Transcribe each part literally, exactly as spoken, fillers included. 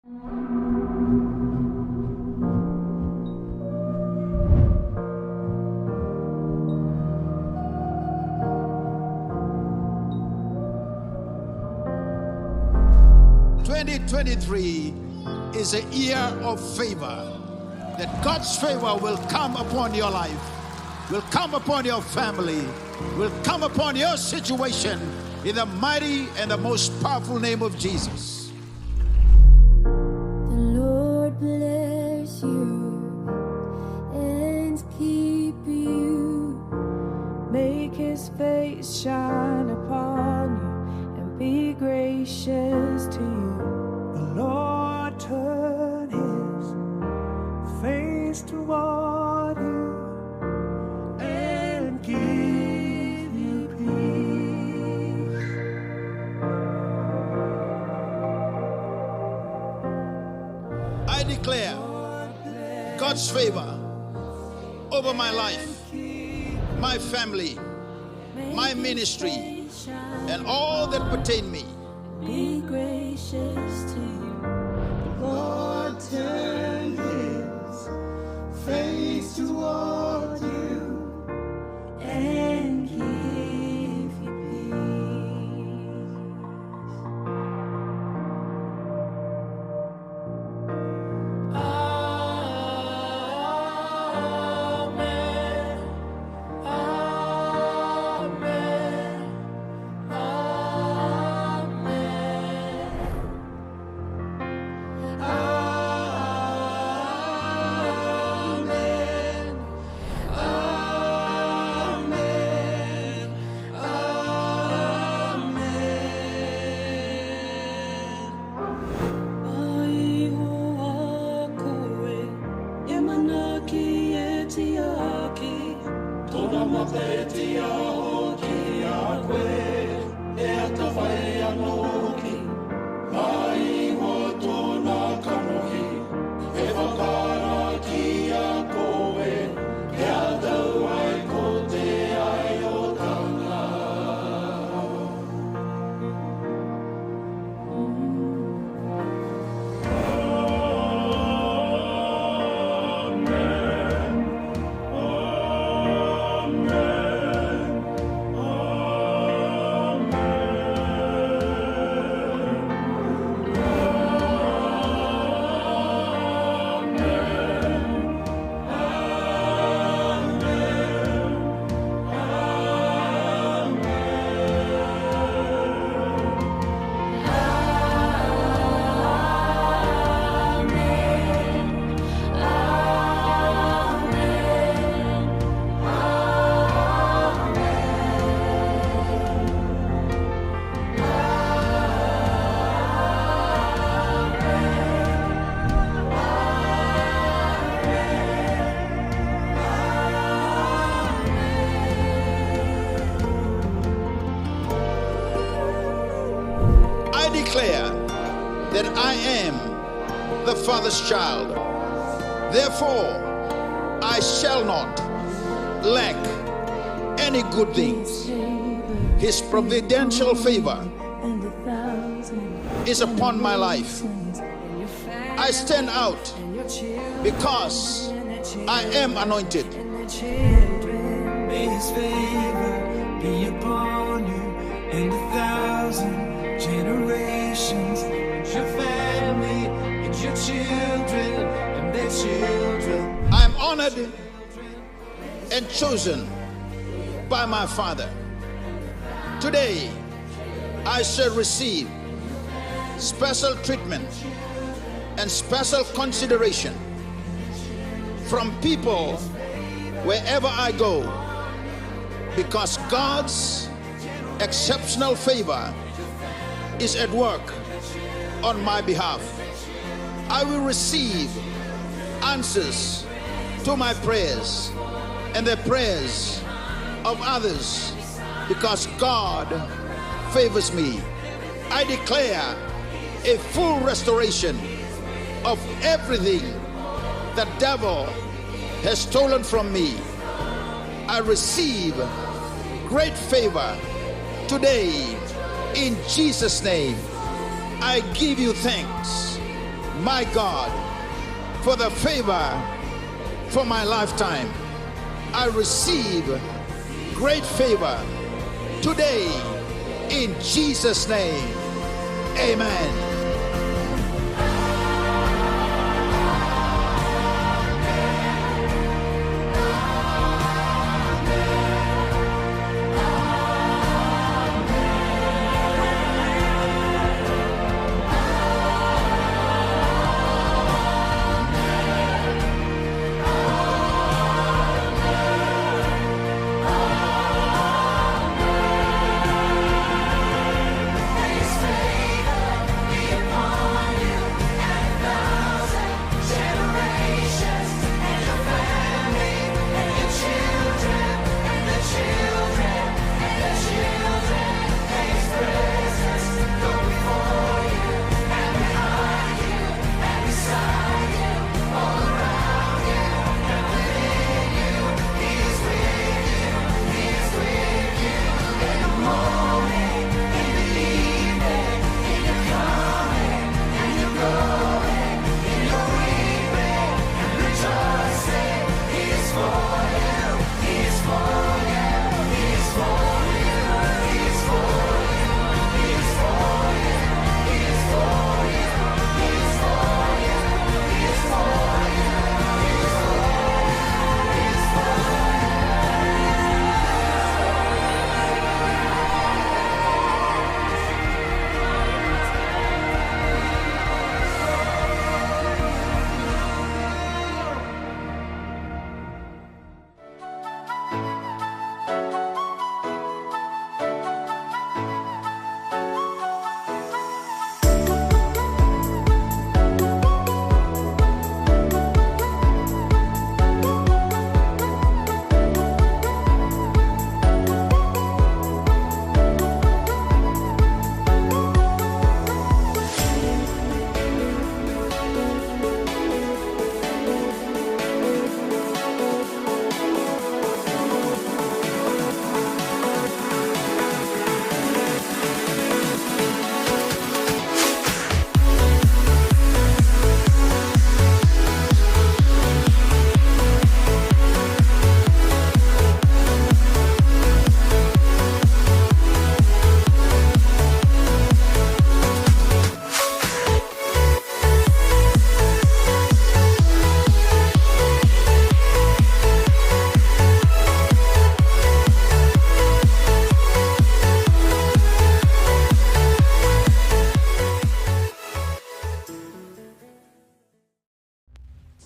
Twenty twenty-three is a year of favor. That God's favor will come upon your life, will come upon your family, will come upon your situation in the mighty and the most powerful name of Jesus. The Lord bless you and keep you. Make his face shine upon you and be gracious to you. The Lord turn his face toward you and give you peace. I declare God's favor over my life, my family, my ministry, and all that pertain me. Be gracious to you. The Lord turn his face toward you and give you peace. Amen. Amen. Amen. Amen. Amen. Mai o a koe, e manaki e tiaki, tona mata e tiaki a koe, e a tavai a noki. Mai o tona kanoki, e vakaraki a koe, e a tau ai ko te ai o tana. I declare that I am the Father's child. Therefore, I shall not lack any good things. His providential favor is upon my life. I stand out because I am anointed. May his favor be upon you and a thousand generations, and your family, and your children, and their children. I am honored and chosen by my Father. Today, I shall receive special treatment and special consideration from people wherever I go, because God's exceptional favor is at work on my behalf. I will receive answers to my prayers and the prayers of others, because God favors me. I declare a full restoration of everything the devil has stolen from me. I receive great favor today in Jesus' name. I give you thanks. My God, for the favor for my lifetime. I receive great favor today in Jesus' name. Amen.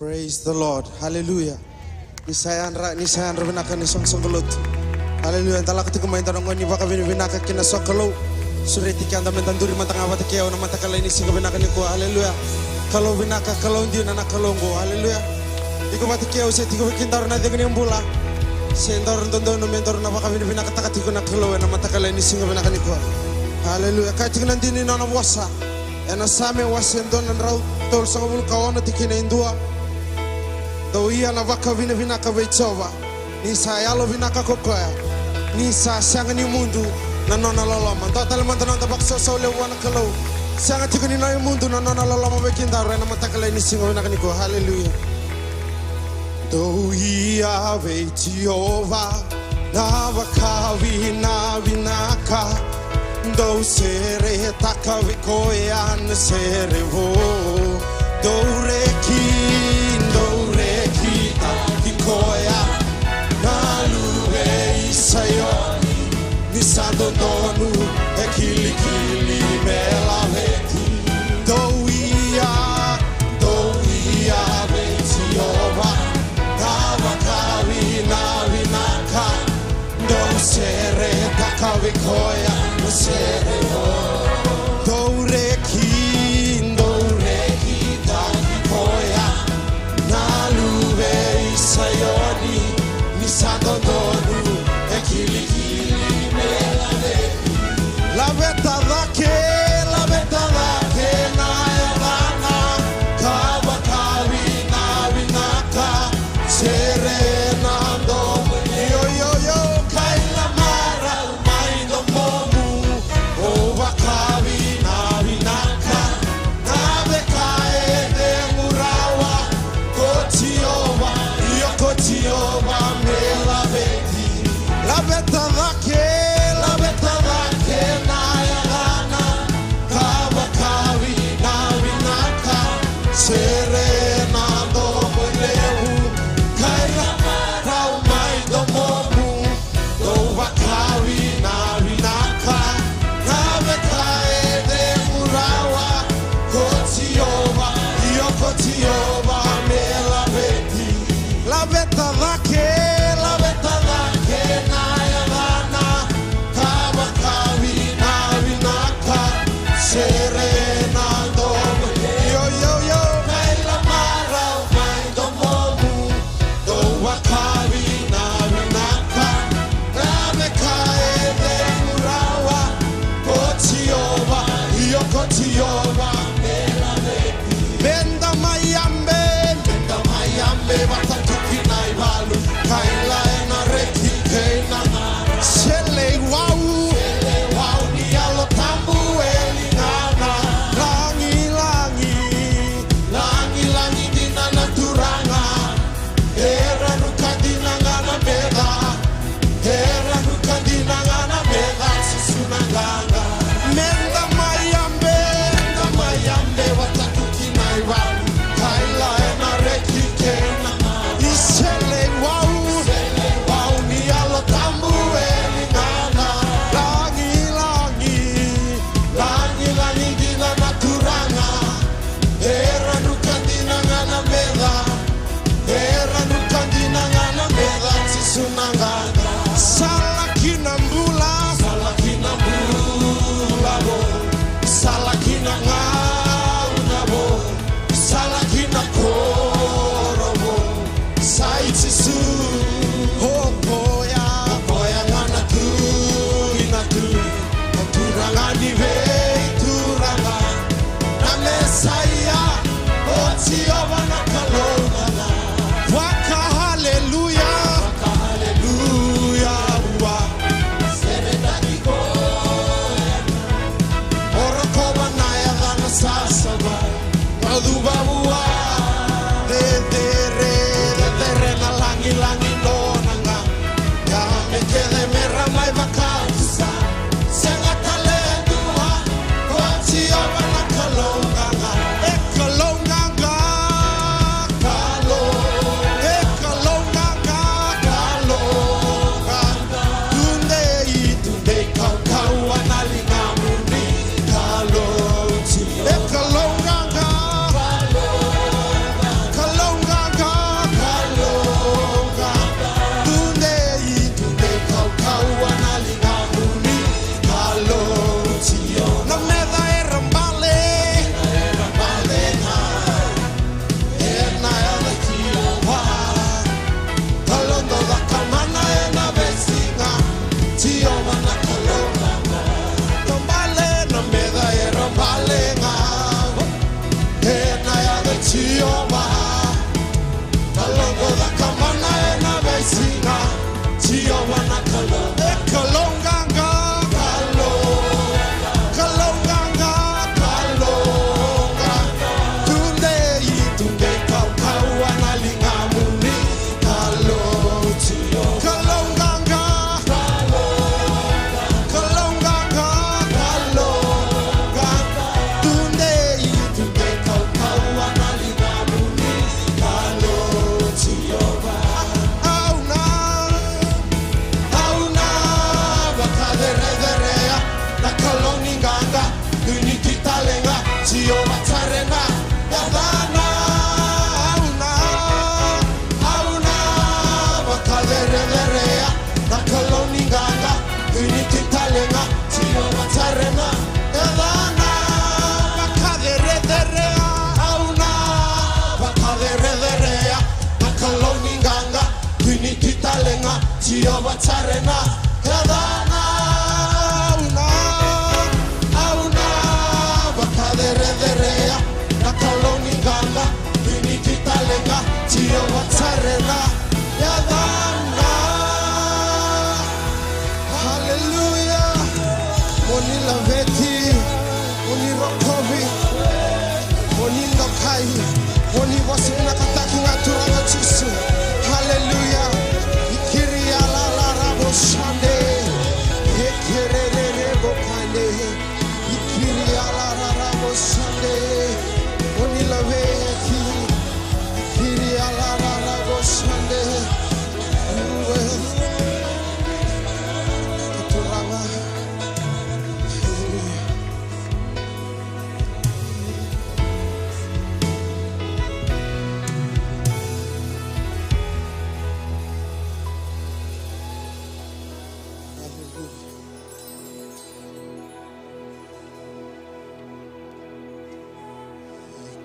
Praise the Lord. Hallelujah. Ni sa yadra, ni sa yadra vinaka ni soqosoqo lotu. Hallelujah. Da lako tiko mai, da na gone ni vakavinavinaka ki na sokalou. Sureti keda me da duri mada ga vata kei au na mataka lailai ni siga vinaka nikua. Hallelujah. Kalou vinaka, Kalou dina na Kalou oqo. Hallelujah. Iko vata kei au se tiko vei kedaru na cegu ni bula. Se daru dodonu me daru na vakavinavinakataka tiko na Kalou ena mataka lailai ni siga vinaka nikua. Hallelujah. Kaya tiko na dina ni nona vosa. Ena Same wase dua na drau tolusagavulu ka ono tikina e dua. Dou ia na vakavinavinaka vei Jiova, ni sa yalovinaka ko koya, ni sa sega ni mudu na nona loloma. Dua tale mada na noda vakasausau levu vua na Kalou. Sega tiko ni na mudu na nona loloma vei kedaru ena mataka lailai ni siga vinaka nikua. Hallelujah. Dou ia vei Jiova na vakavinavinaka, dou seretaka vei koya na sere vou. Dou reki, dou rekitaki koya na luve i Saioni, ni sa dodonu e kilikili me laveti. Dou ia, dou ia vei Jiova na vakavinavinaka, dou seretaka vei koya na sere vou. Dou reki, dou rekitaki koya na luve i Saioni, ni sa dodonu e kilikili me laveti. Laveta cake, laveta cake na yacana ka vakavinavinaka, serena domo. Io, io, io, kaila marau mai domomu, o vaka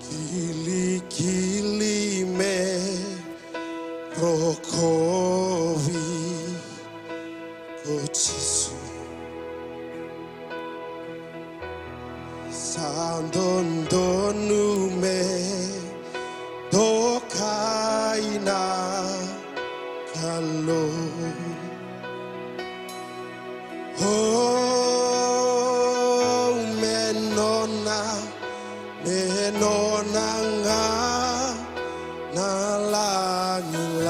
Kilikili me rokovi ko Jisu. Sa dodonu me dokai na Kalou. O, me nona, me nona ga na lagilagi.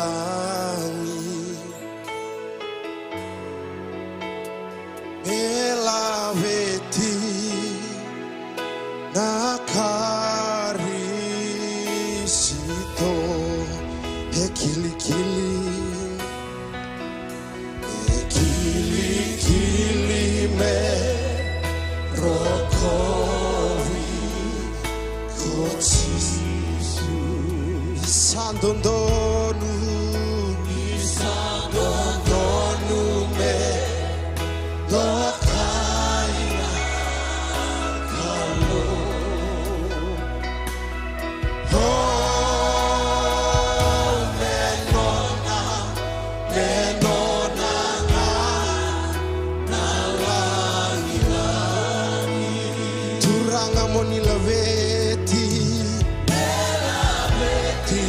Me laveti na Karisito. E kilikili, e kilikili me rokovi ko Jisu. Sa dodonu, sa dodonu me dokai na Kalou. O, me nona, me nona ga na lagilagi. Turaga mo ni laveti, me laveti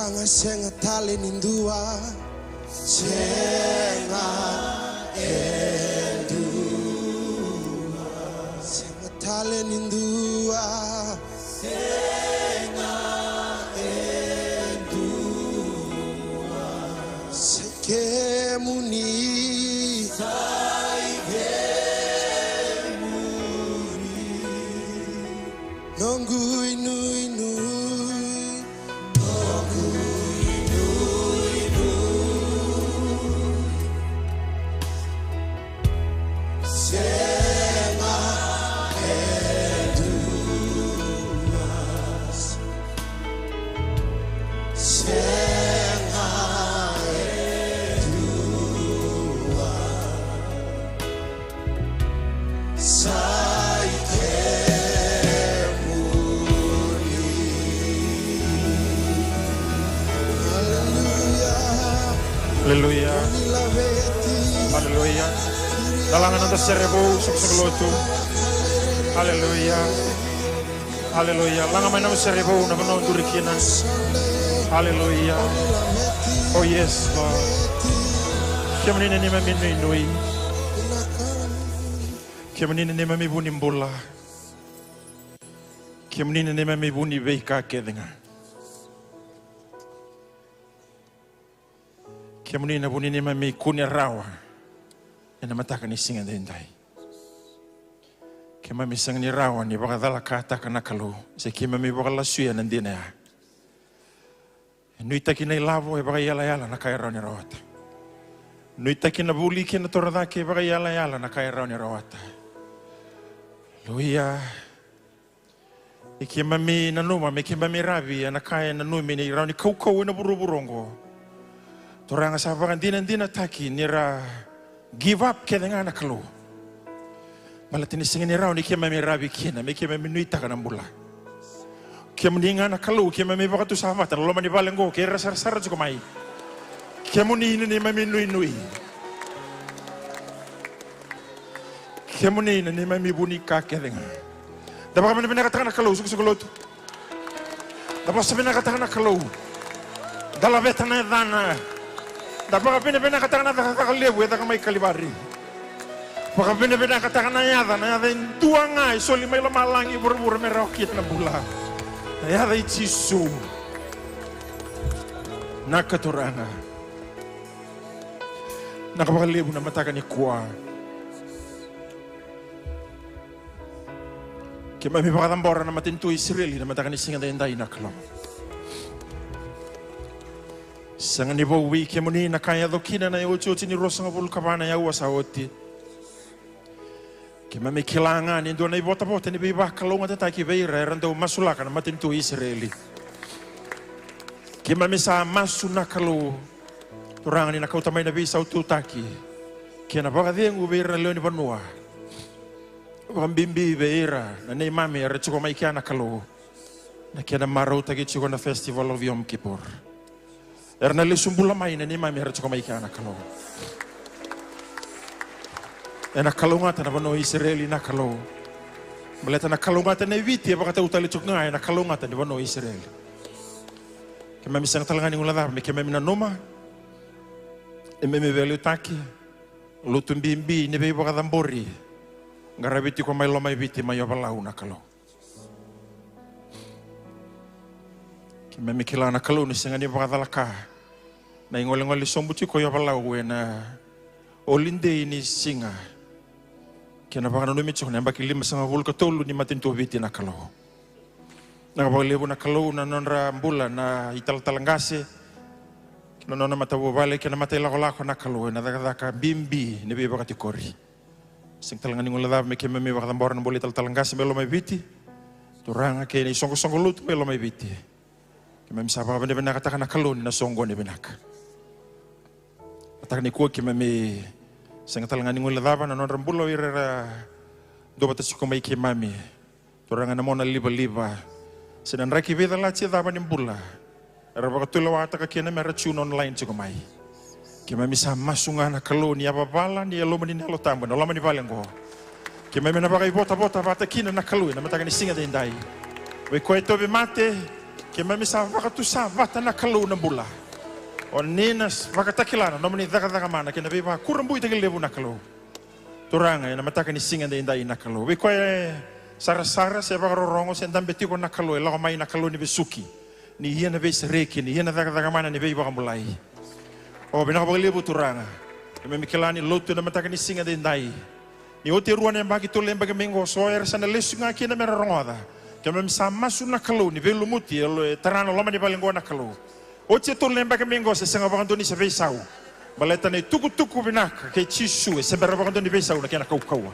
Sega, sega tale ni dua. Sega e dua. Sega tale ni dua. Sega e dua. Sa i kemuni. Sa i kemuni. Noqu inuinui. Noqu inuinui. Sega e dua. Sega e dua. Sa i kemuni. Aleluya. Aleluya. Aleluya. Da laga na noda sere vou, soqosoqo lotu. Aleluya. Aleluya. Laga mai na sere vou, na vanua o duri kina. Aleluya. Oh yes, Lord. Kemuni na neimami nuinui. Kemuni na neimami vu ni bula. Kemuni na neimami vu ni veika kece ga. Kemuni na vu ni neimami kune rawa ena mataka ni siga edaidai. Keimami sega ni rawa ni vakacalakataka na Kalou, se keimami vakalasuya na dina ya. E nuitaki na ilavo, e vakaiyalayala na ka e rawa ni rawata. Nuitaki na vuli kei na torocake, e vakaiyalayala na ka e rawa ni rawata. Aleluya. E keimami nanuma me keimami ravi ena ka e nanumi ni rawa ni kaukauwa ena vuravura oqo. Turaga, sa vakadinadinataki ni ra give up kece ga na Kalou. Baleta ni sega ni rawa ni keimami ravi kina, me keimami nuitaka na bula. Kemuni ga na Kalou, keimami vakatusa vata na loma ni vale oqo kei ira sarasara tiko mai. Kemuni na neimami nuinui. Kemuni na neimami vu ni ka kece ga. Da vakavinavinakataka na Kalou, soqosoqo lotu. Da vosa vinakataka na Kalou. Da laveta na yacana. Da vakavinavinakataka na cakacaka levu e caka mai Kalivari. Vakavinavinakataka na yaca, na yaca e dua ga e soli mai lomalagi, vuravura me rawa kina na bula. Na yaca i Jisu. Naka Turaga. Naka vakalevu na mataka nikua. Keimami vakacabora na matanitu o Isireli na mataka ni siga edaidai na Kalou. Sega ni vou vei kemuni na ka e yaco kina na iotioti ni ruasagavulu ka va na aua sa oti. Keimami kila ga ni dua na ivotavota ni veivakalougatataki vei ira era dau masulaka na matanitu o Isireli. Keimami sa masu na Kalou, Turaga, ni na kauta mai na veisaututaki kei na vakacegu vei ira na lewe ni vanua. Vakabibi vei ira na neimami era tiko mai kea na Kalou, na kena marautaki tiko na Festival of Yom Kippur. Era na lesu bula mai na neimami era tiko mai kea na Kalou. Ena kalougata na vanua o Isireli na Kalou. Baleta na kalougata na i Viti e vakatau tale tiko ga ena kalougata ni vanua o Isireli. Keimami sega tale ga ni guilecava me keimami nanuma, e keimami veiliutaki, lotu bibi ni veivakacabori qaravi tiko mai Lomaiviti mai Ovalau na Kalou. Keimami kila na Kalou ni sega ni vakacalaka na igolegole sobu tiko i Ovalau ena holiday ni siga kei na vakananumi tiko na yabaki limasagavulu ka tolu ni matanitu o Viti na Kalou. Naka vakalevu na Kalou na nodra bula na italatala qase kei na nona matavuvale kei na matailakolako na Kalou ena cakacaka bibi ni veivakatikori. Sega tale ga ni guilecava me keimami vakacabora na bula italatala qase mai Lomaiviti, Turaga, kei na isoqosoqo lotu mai Lomaiviti. Keimami sa vakavinavinakataka na Kalou ni na soqoni vinaka. Mataka nikua keimami sega tale ga ni guilecava na nodra bula o ira era duavata tiko mai keimami. Turaga, na mona livaliva se na draki veicalati e cava ni bula era vakatulewataka kina me ra tune online tiko mai. Keimami sa masu ga na Kalou ni yavavala ni yalomuni na Yalo Tabu ena loma ni vale oqo. Keimami na vakaivotavota vata kina na Kalou ena mataka ni siga edaidai. Vei koya e tauvimate, Keimami sa vakatusa vata na Kalou na bula. O ni na vakatakila na nomuni cakacaka mana kei na veivakurabuitaki levu na Kalou. Turaga, ena mataka ni siga edaidai na Kalou. Vei koya e sarasara se vakarorogo se dabe tiko na Kalou, e lako mai na Kalou ni vesuki. Ni ia na veisereki, ni ia na cakacaka mana ni veivakabulai. O, vinaka vakalevu Turaga. Keimami kila ni lotu ena mataka ni siga edaidai. Ni oti e rua na yabaki, tolu na yabaki mai qo, so era sa na lesu ga kina mera rogoca. Keimami sa masu na Kalou ni veilumuti, e lo-, e tara na loma ni vale qo na Kalou. Oti e tolu na yabaki mai qo se sega vakadua ni sa veisau. Baleta na itukutuku vinaka kei Jisu e se bera vakadua ni veisau na kena kaukauwa.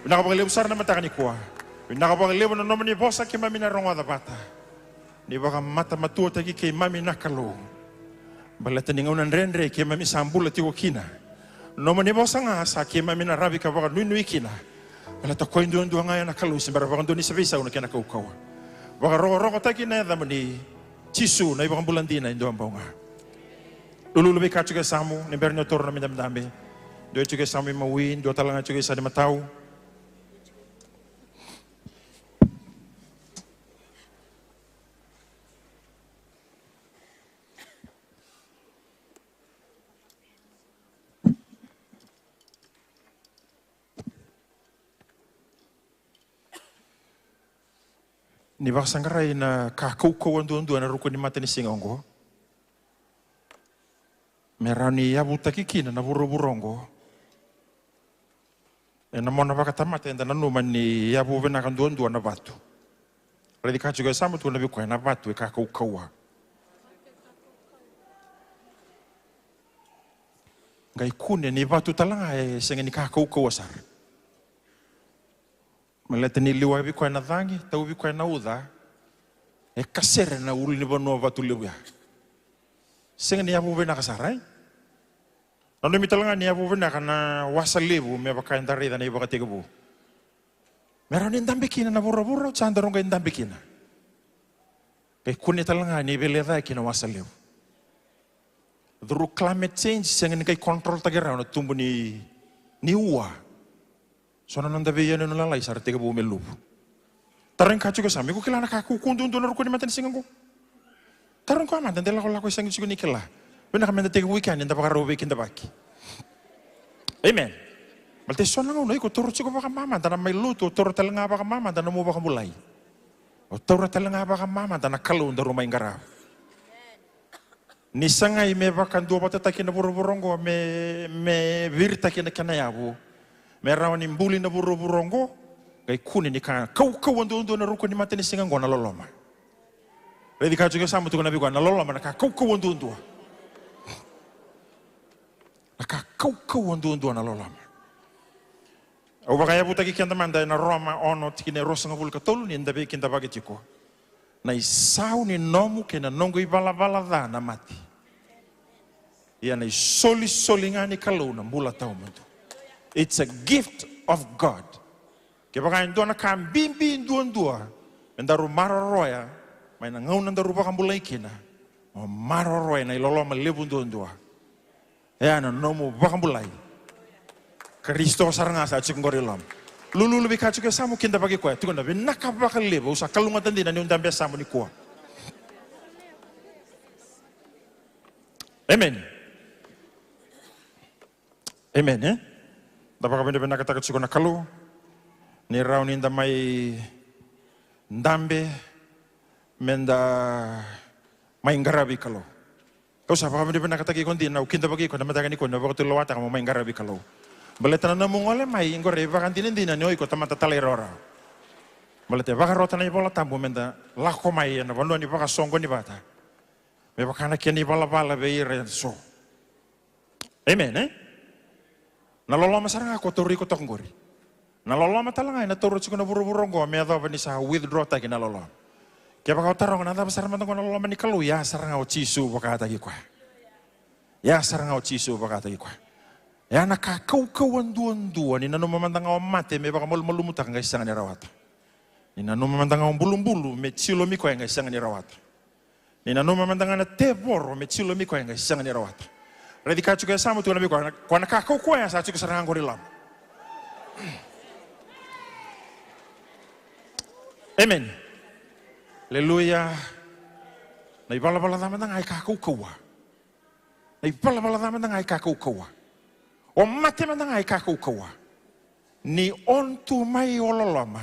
Vinaka vakalevu sara na mataka nikua. Vinaka vakalevu na nomuni vosa keimami na rogoca vata. Ni vakamatamatuataki keimami na Kalou. Baleta ni gauna dredre keimami sa bula tiko kina. Nomuni vosa ga sa keimami na ravi ka vakanuinui kina. Baleta koya duadua ga ya na Kalou se bera vakadua ni sa veisau na kena kaukauwa. Vakarokorokotaki na yacamuni Jisu na iVakabula dina e dua bau ga. Lululu vei ka tiko e yasamu, ni bera ni o toro na nomu idabedabe. Dua e tiko e yasamu imawi, dua tale ga e tiko e yasa ni matau. Ni vakasaqarai na ka kaukauwa duadua ena ruku ni matanisiga oqo. Me rawa ni yavutaki kina na vuravura oqo. Ena mona vakatamata eda nanuma ni yavu vinaka duadua na vatu. Raici ka tiko e yasamu, tukuna vei koya na vatu e ka kaukauwa. Qai kune ni vatu tale ga e sega ni ka kaukauwa sara. Baleta ni liwavi koya na cagi, tauvi koya na uca, e kasere na ulunivanua vatu levu ya. Sega ni yavu vinaka sara, e? Nanumi tale ga ni yavu vinaka na wasa levu me vaka eda raica na ivakatekivu. Me rawa ni dabe kina na vuravura, o sa daru qai dabe kina. Qai kune tale ga ni veilecayaki na wasa levu. Through climate change, sega ni qai control taki rawa na tubu ni, ni ua. So na noda veiyanuyanu lalai sa ra tekivu me luvu. Tarogi ka tiko e yasamu, iko kila na ka kaukauwa duadua na ruku ni matanisiga oqo? Tarogi koya mada, de lakolako e sega tiko ni kila. Vinaka meda tekivu i kea ni da vakarau veikidavaki. Amen. Baleta e so na gauna iko taura tiko vakamamada na mai lotu, o taura tale ga vakamamada na nomu vakabulai. O taura tale ga vakamamada na Kalou daru mai qarava. Ni sagai me vakaduavatataki na vuravura oqo, me, me viritaki na kena yavu. Me rawa ni buli na vuravura oqo, qai kune ni ka kaukauwa duadua na ruku ni matanisiga oqo na loloma. Raici ka tiko e yasamu, tukuna vei koya na loloma na ka kaukauwa duadua. Na ka kaukauwa duadua na loloma. Au vakayavutaki keda mada ena Roma ono tikina e ruasagavulu ka tolu ni da veikidavaki tiko. Na isau ni nomu kei na noqu ivalavala ca na mate. Ia na isolisoli ga ni Kalou na bula tawamudu. It's a gift of God. Kevaka e dua na ka bibi duadua me daru maroroya mai na gauna daru vakabulai kina, mo maroroya na iloloma levu duadua. E a na nomu vakabulai. Karisito sara ga sa tiko qori e loma. Lululu vei ka tiko e yasamu, kidavaki koya, tukuna, vinaka vakalevu, au sa kalougata dina niu dabe e yasamu nikua. Amen. Amen, e? Da vakavinavinakataka tiko na Kalou ni rawa ni da mai dabe, me da mai qaravi Kalou. Au sa vakavinavinakataki iko dina, au kidavaki iko na mataka nikua, na vakatulewataka mo mai qaravi Kalou. Baleta na nomu gole mai qori e vakadinadina ni o iko tamata talairawarawa. Baleta e vakarota na iVola Tabu me da lako mai ena vanua ni vakasoqoni vata. Me vaka na kena ivalavala vei ira eso. Amen, e? Na loloma sara ga ko tauri iko toka qori. Na loloma tale ga ena taura tiko na vuravura oqo me yacova ni sa withdraw taki na loloma. Kevaka o taroga na cava sara mada oqo na loloma ni Kalou, ya sara ga o Jisu vakataki koya. Ya sara ga o Jisu vakataki koya. Ya na ka kaukauwa duadua ni nanuma mada ga o mate me vakamalumalumutaka qai sega ni rawata. Ni nanuma mada ga o bulubulu me jilomi koya qai sega ni rawata. Ni nanuma mada ga na tevoro me jilomi koya qai sega ni rawata. Raici ka tiko e yasamu, tukuna vei koya, koya na ka kaukauwa ya sa tiko sara ga qori e loma. Amen. Aleluya. Na ivalavala ca mada ga e ka kaukauwa. Na ivalavala ca mada ga e ka kaukauwa. O mate mada ga e ka kaukauwa. Ni o tu mai o loloma,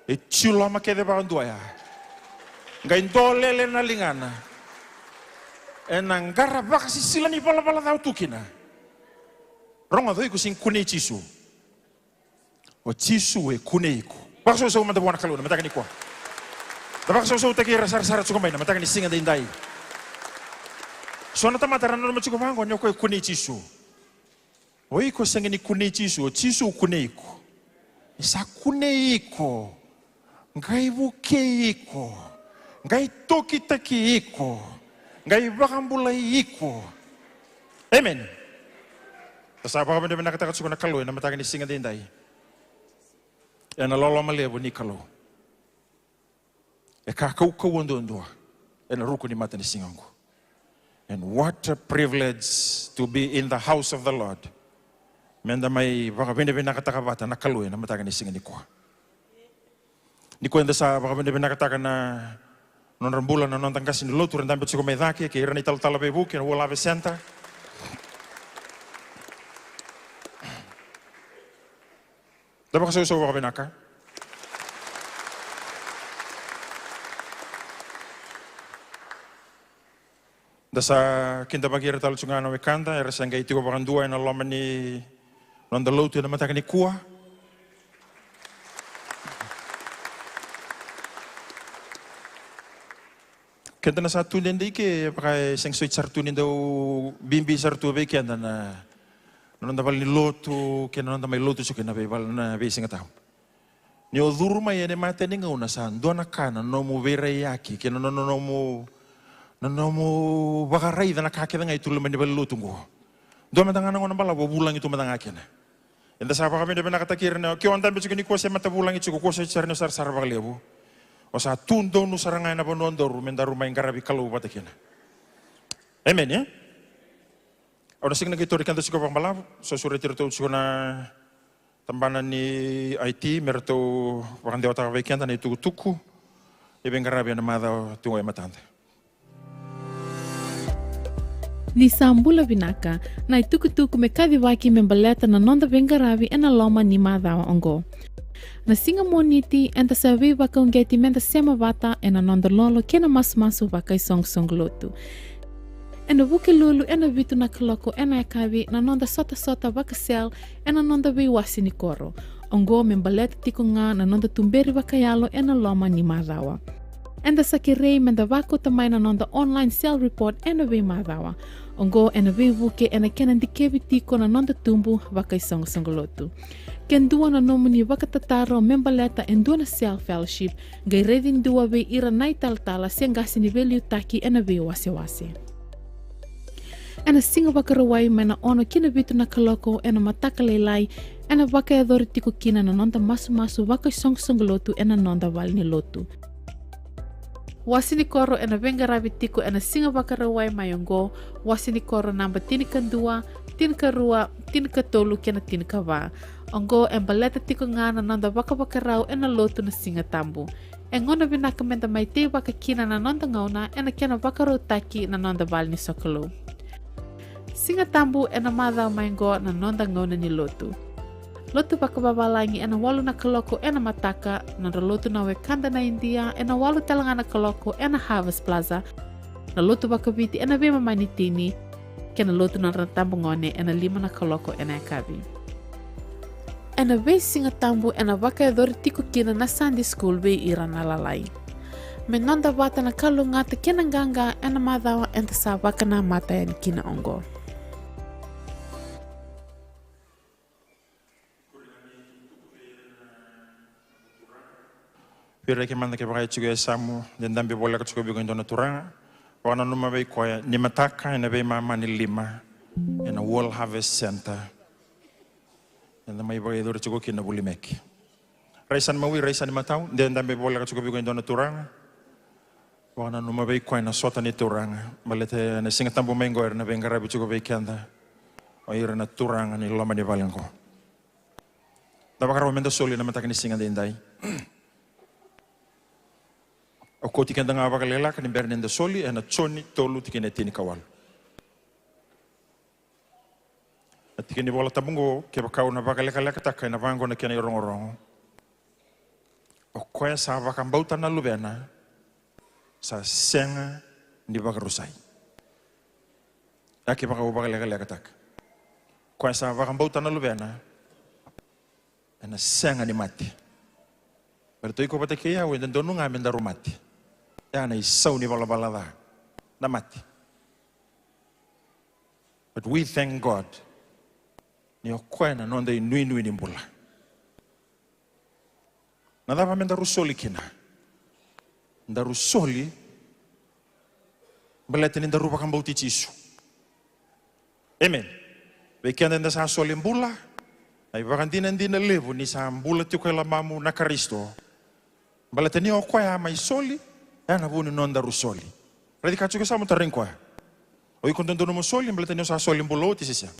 e tu loma kece vakadua ya. Qai dolele na ligana. Ena qara vakasisila ni valavala ca o tu kina. Rogoca, o iko sega ni kunei Jisu. O Jisu e kunei iko. Vakasausau mada vua na Kalou na mataka nikua. Da vakasausautaki ira sarasara tiko mai na mataka ni siga daidai. So na tamata era nanuma tiko vaqo ni o koya e kunei Jisu. O iko sega ni kunei Jisu, o Jisu kunei iko. Ni sa kunei iko, qai vukei iko, qai tokitaki iko, qai vakabulai iko. Amen. Da sa vakavinavinakataka tiko na Kalou ena mataka ni siga daidai. Ena loloma levu ni Kalou. E ka kaukauwa duadua ena ruku ni matanisiga oqo. And what a privilege to be in the house of the Lord. Meda mai vakavinavinakataka vata na Kalou ena mataka ni siga nikua. Nikua eda sa vakavinavinakataka na nodra bula na noda qase ni lotu era dabe tiko mai cake, kei ira na italatala veivuke ena World Harvest Centre. Da vakasausau vakavinaka. Da sa kidavaki ira tale tu ga na wekada era sa qai tiko vakadua ena loma ni noda lotu ena mataka nikua. Keda na sa tu dede i ke, vaka e sega soti sara tu ni dau bibi sara tu vei keda na, na noda vale ni lotu kei na noda mai lotu tiko ena veivale na veisiga tabu. Ni o curu mai ena imatai ni gauna sa dua na ka na nomu veiraiyaki kei na, na, na nomu, na nomu vakaraica na ka kece ga e tu loma ni vale ni lotu oqo. Dua mada ga na gauna balavu o vulagi tu mada ga kina. Eda sa vakavinavinakataki ira na, ke o dabe tiko nikua se mata vulagi tiko, kua soti sara ni o sarasara vakalevu. O sa tu donu sara ga ena vanua donu me daru mai qaravi Kalou vata kina. Amen, e? Au na sega ni qai tauri keda tiko vakabalavu, sa sureti iratou tiko na tabana ni I T me ratou vakadewataka vei keda na itukutuku ni veiqaravi ena macawa tiko e matada. Ni sa bula vinaka, na itukutuku me kacivaki me baleta na noda veiqaravi ena loma ni macawa oqo. Na siga Moniti eda sa veivakauqeti meda sema vata ena noda lolo kei na masumasu vakaisoqosoqo lotu. Ena Vukelulu ena vitu na kaloko ena yakavi na noda sotasota vakasel ena noda veiwase ni koro. Oqo me baleta tiko ga na noda tuberi vakayalo ena loma ni macawa. Eda sa kerei meda vakauta mai na noda online cell report ena veimacawa. Oqo ena veivuke ena kena dikevi tiko na noda tubu vakaisoqosoqo lotu. Ke dua na nomuni vakatataro me baleta e dua na cell fellowship, qai raici dua vei ira na italatala se qase ni veiliutaki ena veiwasewase. Ena Siga Vakarauwai mai na ono ki na vitu na kaloko ena mataka lailai, ena vakayacori tiko kina na noda masumasu vakaisoqosoqo lotu ena noda vale ni lotu. Wase ni koro ena veiqaravi tiko ena Siga Vakarauwai mai oqo, wase ni koro naba tinikadua, tinikarua, tinikatolu kei na tinikava. Oqo e baleta tiko ga na noda vakavakarau ena lotu na Siga Tabu. E gauna vinaka meda mai teivaka kina na noda gauna ena kena vakarautaki na noda vale ni sokalou. Siga Tabu ena macawa mai oqo na noda gauna ni lotu. Lotu vakavavalagi ena walu na kaloko ena mataka, nodra lotu na wekada na Idia ena walu tale ga na kaloko ena Harvest Plaza, na lotu vakaviti ena veimama ni tini, kei na lotu nodra tabagone ena lima na kaloko ena yakavi. Ena veisiga tabu ena vakayacori tiko kina na Sunday school vei ira na lalai. Me noda vata na kalougata kei na qaqa ena macawa eda sa vakanamata yani kina oqo. Vei ira kece mada kevaka e tiko e yasamu de dabe voleka tiko vei iko e dua na turaga, vakananuma vei koya ni mataka ena veimama ni lima ena World Harvest Centre. Eda mai vakayacori tiko kina na vuli meke. Raica na mawi, raica na matau, de dabe voleka tiko vei iko e dua na turaga, vakananuma vei koya na sota ni Turaga, baleta ena Siga Tabu mai oqo era na veiqaravi tiko vei keda o ira na turaga ni loma ni vale oqo. Da vakarau meda soli ena mataka ni siga daidai. Au kauti keda ga vakalekaleka ni bera ni da soli ena Joni tolu tikina e tinikawalu. Na tiki ni Vola Tabu oqo, kevaka au na vakalekalekataka ena vaqo na kena irogorogo. O koya sa vakabauta na Luvena, sa sega ni vakarusai. Ya kevaka au vakalekalekataka. Koya sa vakabauta na Luvena, ena sega ni mate. Baleta o iko vata kei au, e dodonu ga me daru mate. Ya na isau ni valavala ca, na mate. But we thank God ni o koya na noda inuinui ni bula. Na cava me daru soli kina? Daru soli baleta ni daru vakabauti Jisu. Amen. Vei keda eda sa soli bula, na ivakadinadina levu ni sa bula tiko e lomamu na Karisito. Baleta ni o koya a mai soli, ya na vu ni nodaru soli. Raici ka tiko e yasamu, tarogi koya. O iko dodonu mo soli baleta ni o sa soli bula oti se sega?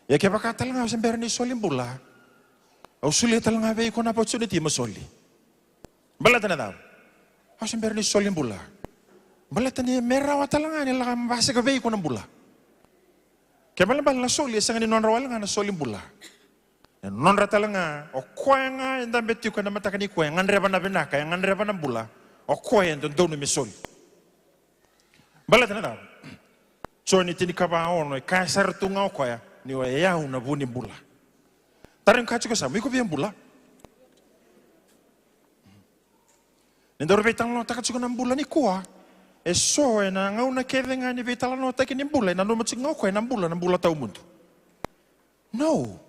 Ia kevaka tale ga o se bera ni soli bula, au solia tale ga vei iko na opportunity mo soli. Baleta na cava? O se bera ni soli bula. Baleta ni me rawa tale ga ni lako basika vei iko na bula. Kena ibalebale na soli e sega ni nodra wale ga na soli bula. E nodra tale ga, o koya ga e dabe tiko ena mataka nikua, e gadreva na vinaka, e gadreva na bula, o koya e dodonu me soli. Baleta na cava? Joni tinikava ono, e kaya sara tu ga o koya ni o yau na vu ni bula. Tarogi ka tiko e yasamu, iko via bula? Ni daru veitalanoataka tiko na bula nikua, e so ena gauna kece ga ni veitalanoataki ni bula, e nanuma tiko ga o koya na bula, na bula tawamudu. No.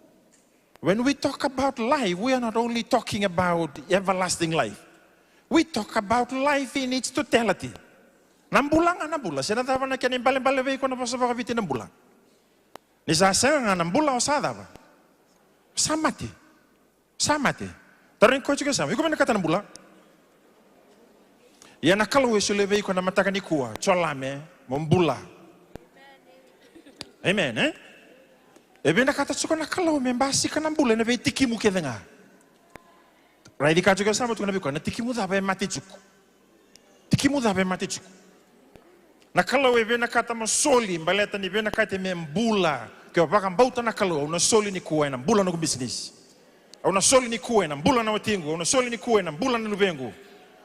When we talk about life, we are not only talking about everlasting life. We talk about life in its totality. Na bula ga na bula, se na cava na kena ibalebale vei iko na vosa vakaviti na bula. Ni sa sega ga na bula, o sa cava? O sa mate. Sa mate. Tarogi koya tiko e yasamu, iko vinakata na bula? Ia na Kalou e solia vei iko na mataka nikua, Jolame, mo bula. Amen, e? E vinakata tiko na Kalou me basika na bula ena veitikimu kece ga. Raici ka tiko e yasamu, tukuna vei koya, na tikimu cava e mate tiko? Tikimu cava e mate tiko? Na Kalou e vinakata mo soli, baleta ni vinakati me bula. Ke o vakabauta na Kalou, au na soli nikua, ena bula noqu bisinisi. Au na soli nikua, ena bula na watiqu. Au na soli nikua, ena bula na luvequ.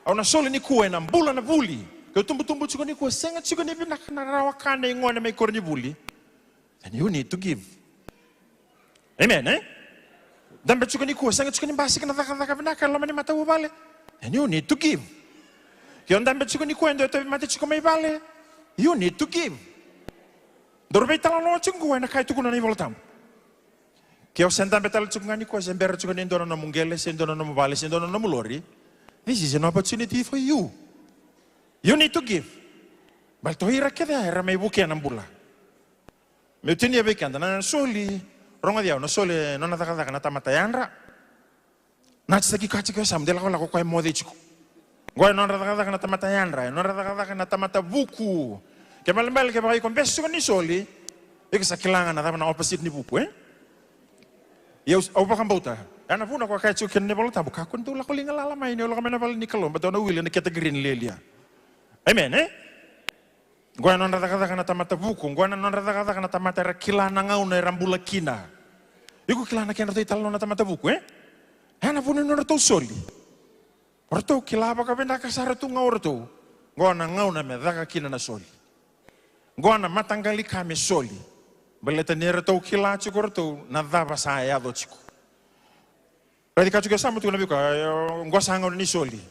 Au na soli nikua, ena bula na vuli. Ke o tubutubu tiko nikua, sega tiko ni vinaka na rawa ka nei gone mai koronivuli. Then you need to give. Amen, e? Dabe tiko nikua, sega tiko ni basika na cakacaka vinaka e loma ni matavuvale. Then you need to give. Ke o dabe tiko nikua, e dua e tauvimate tiko mai vale. You need to give. Daru veitalanoa tiko qo ena ka e tukuna na iVola Tabu. Ke o se dabe tale tiko ga nikua, se bera tiko ni dua na nomu qele, se dua na nomu vale, se dua na nomu lori. This is an opportunity for you. You need to give. Baleta o ira kece era mai vukea na bula. Meu tinia vei keda, na soli, rogoci au, na soli e nona cakacaka na tamata yadra. Na citaki ka tiko e yasamu, de lakolako koya e moce tiko. Qo e nodra cakacaka na tamata yadra, e nodra cakacaka na tamata vuku. Kena ibalebale kevaka iko bese tiko ni soli, iko sa kila ga na cava na opposite ni vuku, e? Ia au, au vakabauta. Ya na vuna ko kaya tiko kina na iVola Tabu, kakua ni dou lako liga lala mai, ni o lako mai na vale ni Kalou, baleta o na wili ena category ni lialia. Amen, e? Qo e nodra cakacaka na tamata vuku, qo e nodra cakacaka na tamata era kila na gauna era bula kina. Iko kila na kedratou italanoa na tamata vuku, e? Ya na vuna ni nodratou soli. O ratou kila vakavinaka sara tu ga o ratou. Qo na gauna me caka kina na soli. Qo na mataqali ka me soli. Baleta ni ratou kila tiko o ratou na cava sa yaco tiko. Raici ka tiko e yasamu, tukuna vei koya, e, qo sa gauna ni soli.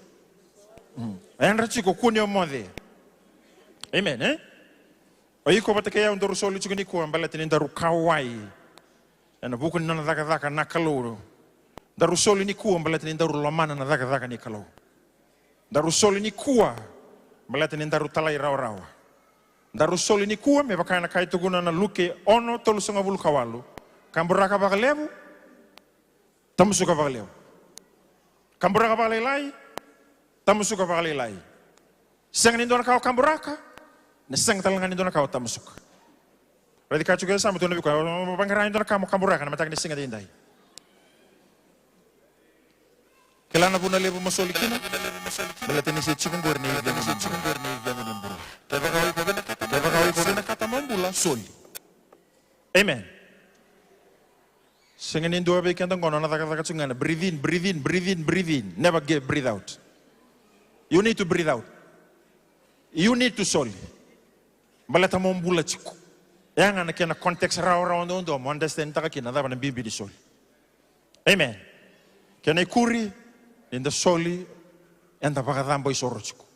Mm. Yadra tiko, kua ni o moce. Amen, e? O iko vata kei au daru soli tiko nikua baleta ni daru kauwai ena vuku ni nona cakacaka na Kalou. Daru soli nikua baleta ni daru lomana na cakacaka ni Kalou. Daru soli nikua baleta ni daru talairawarawa. Daru soli nikua me vaka na ka e tukuna na Luke ono tolusagavulu ka walu. Kaburaka vakalevu, tamusuka vakalevu. Kaburaka vakalailai, tamusuka vakalailai. Sega ni dua na ka o kaburaka, na sega tale ga ni dua na ka o tamusuka. Raici ka tiko e yasamu, tukuna vei koya, o vaqara e dua na ka mo kaburaka na mataka ni siga edaidai. Kila na vuna levu mo soli kina? Baleta ni se tiko qori na icegu ni bula. Kevaka o iko vinakata mo bula, soli. Amen. Sega ni dua vei keda qo na nona cakacaka tiko ga na breathe in, breathe in, breathe in, breathe in. Never get breathe out. You need to breathe out. You need to soli. Baleta mo bula tiko. Ya ga na kena context rawarawa duadua mo understand taka kina na cava na bibi ni soli. Amen. Kena ikuri, ni da soli, eda vakacabo isoro tiko.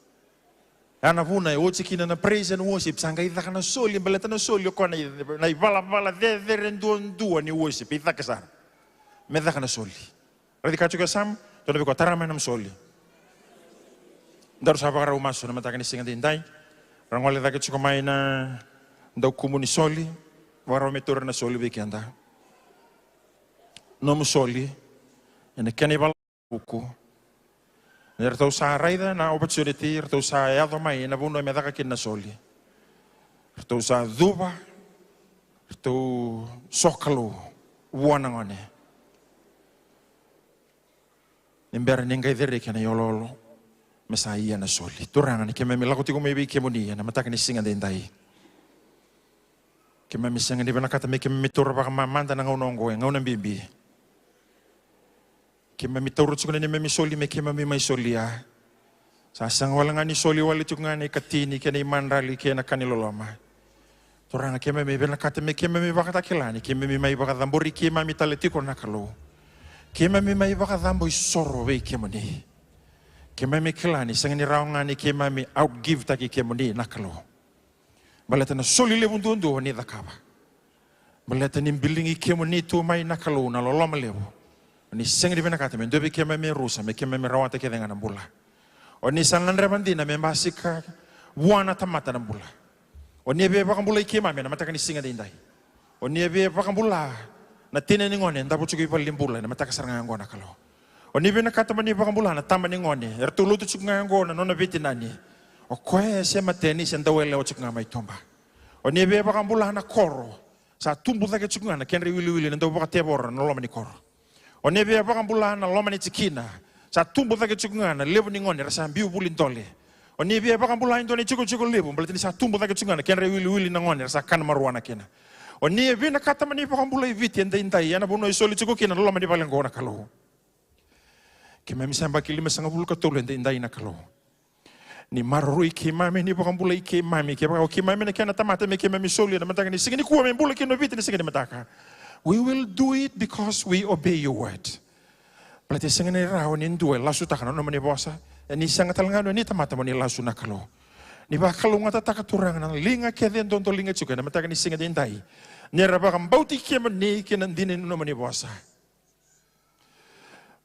Ya na vuna e oti kina na praise and worship, sa qai caka na soli, baleta na soli o koya na i-, na ivalavala cecere duadua ni worship, e caka sara. Me caka na soli. Raici ka tiko e Sam, dou na vei koya, tara mai na nomu soli. Daru sa vakarau masu na mataka ni siga daidai. Ra gole cake tiko mai na daukumu ni soli. Vakarau me taura na soli vei keda. Nomu soli, ena kena ivalavuku. Ni ratou sa raica na opportunity, ratou sa yaco mai ena vanua me caka kina na soli. Ratou sa cuva, ratou sokalou vua na gone. Ni bera ni qai cereki ena iyoloyolo, me sa ia na soli. Turaga, ni keimami lako tiko mai vei kemuni ena mataka ni siga daidai. Keimami sega ni vinakata me keimami taura vakamamada na gauna oqo, e gauna bibi. Keimami taura tiko na neimami soli me keimami mai solia. Sa sega wale ga ni soli wale tiko ga na ikatini kei na imadrali kei na ka ni loloma. Turaga, keimami vinakata me keimami vakatakila ni keimami mai vakacabori keimami tale tiko na Kalou. Keimami mai vakacabo isoro vei kemuni. Keimami kila ni sega ni rawa ga ni keimami outgive taki kemuni na Kalou. Baleta na soli levu duadua o ni cakava. Baleta ni biligi kemuni tu mai na Kalou na loloma levu. O ni sega ni vinakata me dua vei keimami e rusa, me keimami rawata kece ga na bula. O ni sa gadreva dina me basika vua na tamata na bula. O ni a via vakabulai keimami ena mataka ni siga daidai. O ni a via vakabula na tina ni gone e davo tiko i valenibula ena mataka sara ga oqo na Kalou. O ni vinakata mo ni vakabula na tama ni gone, eratou lotu tiko ga oqo na nona veitinani. O koya e se mateni se dau yalewa tiko ga mai tuba. O ni via vakabula na koro, sa tubu cake tiko ga na kedra iwiliwili na dau vakatevoro na loma ni koro. O ni via vakabula na loma ni tikina, sa tubu cake tiko ga na levu ni gone era sa biu vuli dole. O ni via vakabula e dua na itikotiko levu, baleta ni sa tubu cake tiko ga na kedra iwiliwili na gone era sa kana marijuana kina. O ni vinakata mo ni vakabula i Viti edaidai, ena vanua e soli tiko kina na loma ni vale oqo na Kalou. Keimami sa yabaki limasagavulu ka tolu edaidai na Kalou. Ni maroroi keimami, ni vakabulai keimami, kevaka o keimami na kena tamata me keimami soli ena mataka ni siga nikua me bula kina o Viti ena siga ni mataka. We will do it because we obey your word. Baleta e sega ni rawa ni dua e lasutaka na nomuni vosa. E ni sega tale ga ni o ni tamata mo ni lasu na Kalou. Ni vakalougatataka Turaga na liga kece e dodoliga tiko ena mataka ni siga daidai. Ni ra vakabauti kemuni kei na dina ni nomuni vosa.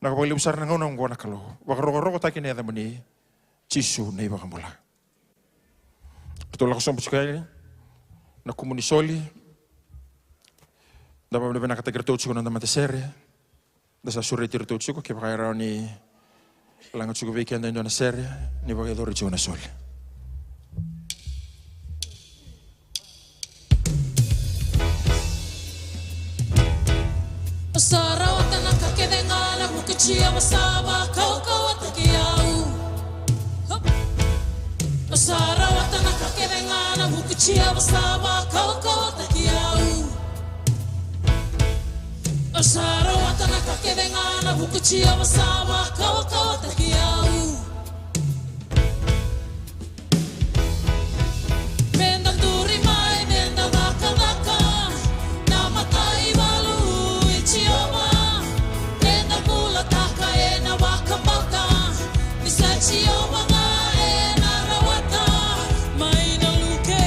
Na ka vakalevu sara na gauna oqo na Kalou. Vakarokorokotaki na yacamuni, Jisu na iVakabula. Ratou lako sobu tiko yani na kumu ni soli. Da vakavinavinakataki iratou tiko na noda matasere. Da sa sureti iratou tiko, kevaka e rawa ni laga tiko vei keda e dua na sere, ni vakayacori tiko na soli. O sa rawata na ka kece ga na vuku i Jiova sa vakaukauwataki au. O sa rawata na ka kece ga na vuku i Jiova sa vakaukauwataki au. O sa rawata na ka kece ga na vuku i Jiova sa vakaukauwataki au. Meda duri mai, meda cakacaka, na mataivalu i Jiova. Meda bulataka ena vakabauta, ni sa Jiova ga ena rawata. Mai na Luke,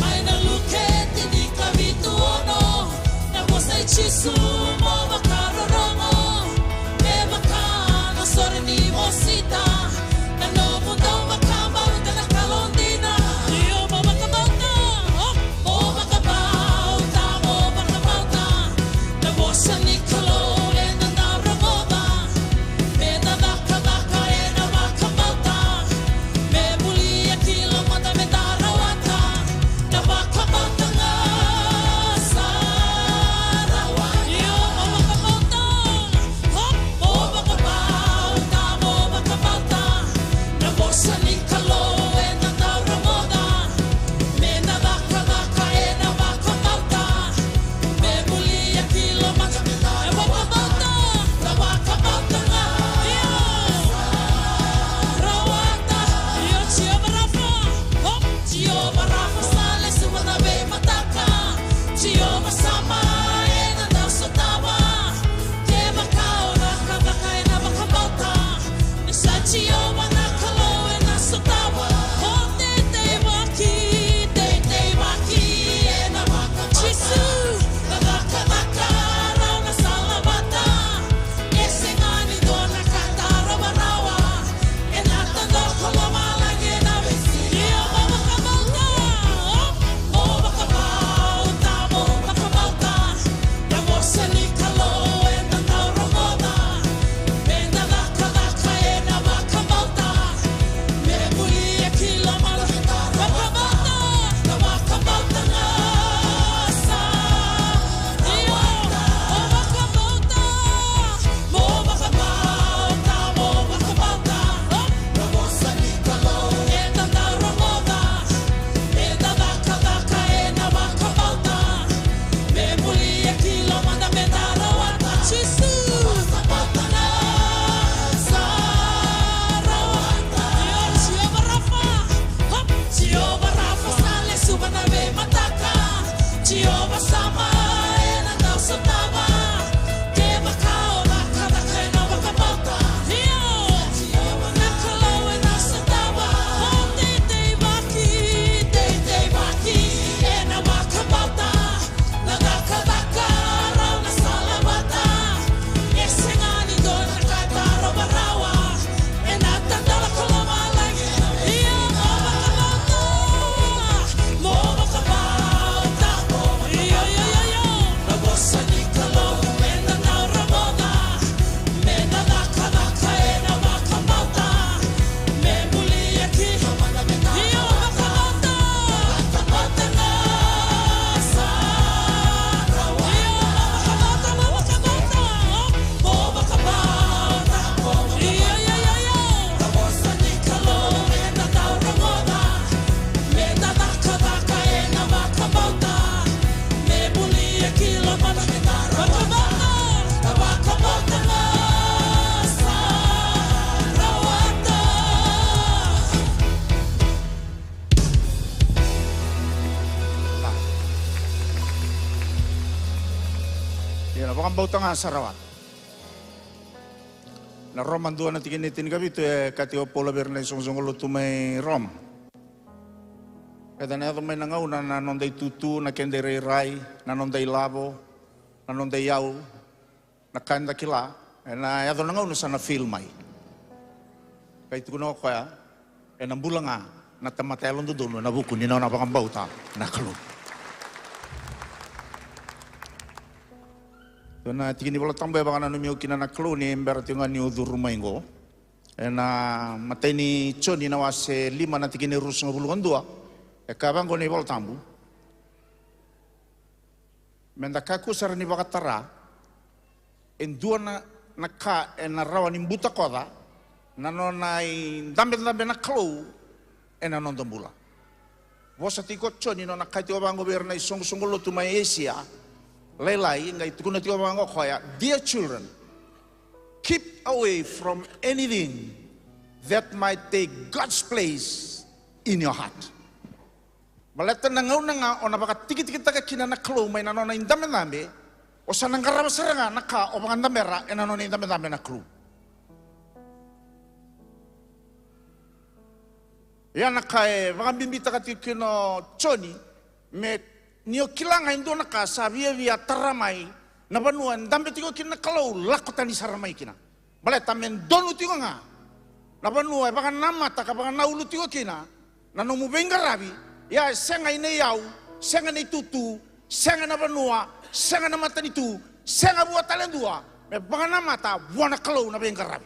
mai na Luke tinikavitu ono, na vosa i Jisu mo vakarorogo. Me vaka na Na vakabauta ga sara vata. Na Roma dua na tikina e tinikavitu e kaya o Paula vei ira na isoqosoqo lotu mai Roma. Eda na yaco mai na gauna na noda itutu, na keda irairai, na noda ilavo, na noda iyau, na ka eda kila, ena yaco na gauna sa na fail mai. Qai tukuna o koya, ena bula ga na tamata yalododonu ena vuku ni nona vakabauta na Kalou. Io, na tiki ni Vola Tabu e vakananumi au kina na Kalou ni bera tiko ga niu curu mai qo. Ena imatai ni Joni na wase lima na tikina e ruasagavulu ka dua. E kaya vaqo na iVola Tabu. Meda kakua sara ni vakatara e dua na, na ka ena rawa ni butakoca na nona idabedabe na Kalou ena noda bula. Vosa tiko o Joni nona kaya tiko vaqo vei ira na isoqosoqo lotu mai Esia Lailai, qai tukuna tiko vaqo o koya, "Dear children, keep away from anything that might take God's place in your heart." Baleta na gauna ga o na vakatikitikitaka kina na Kalou mai na nona idabedabe, o sa na qarava sara ga na ka o vakadabera ena nona idabedabe na Kalou. Ia na ka e vakabibitaka tiko kina o Joni, me ni o kila ga e dua na ka sa viavia tara mai na vanua e dabe tiko kina na Kalou, lako tani sara mai kina. Baleta me donu tiko ga na vanua e vakanamata ka vakanaulu tiko kina na nomu veiqaravi, ia e sega ina iyau, sega na itutu, sega na vanua, sega na matanitu, sega vua tale dua, me vakanamata vua na Kalou na veiqaravi.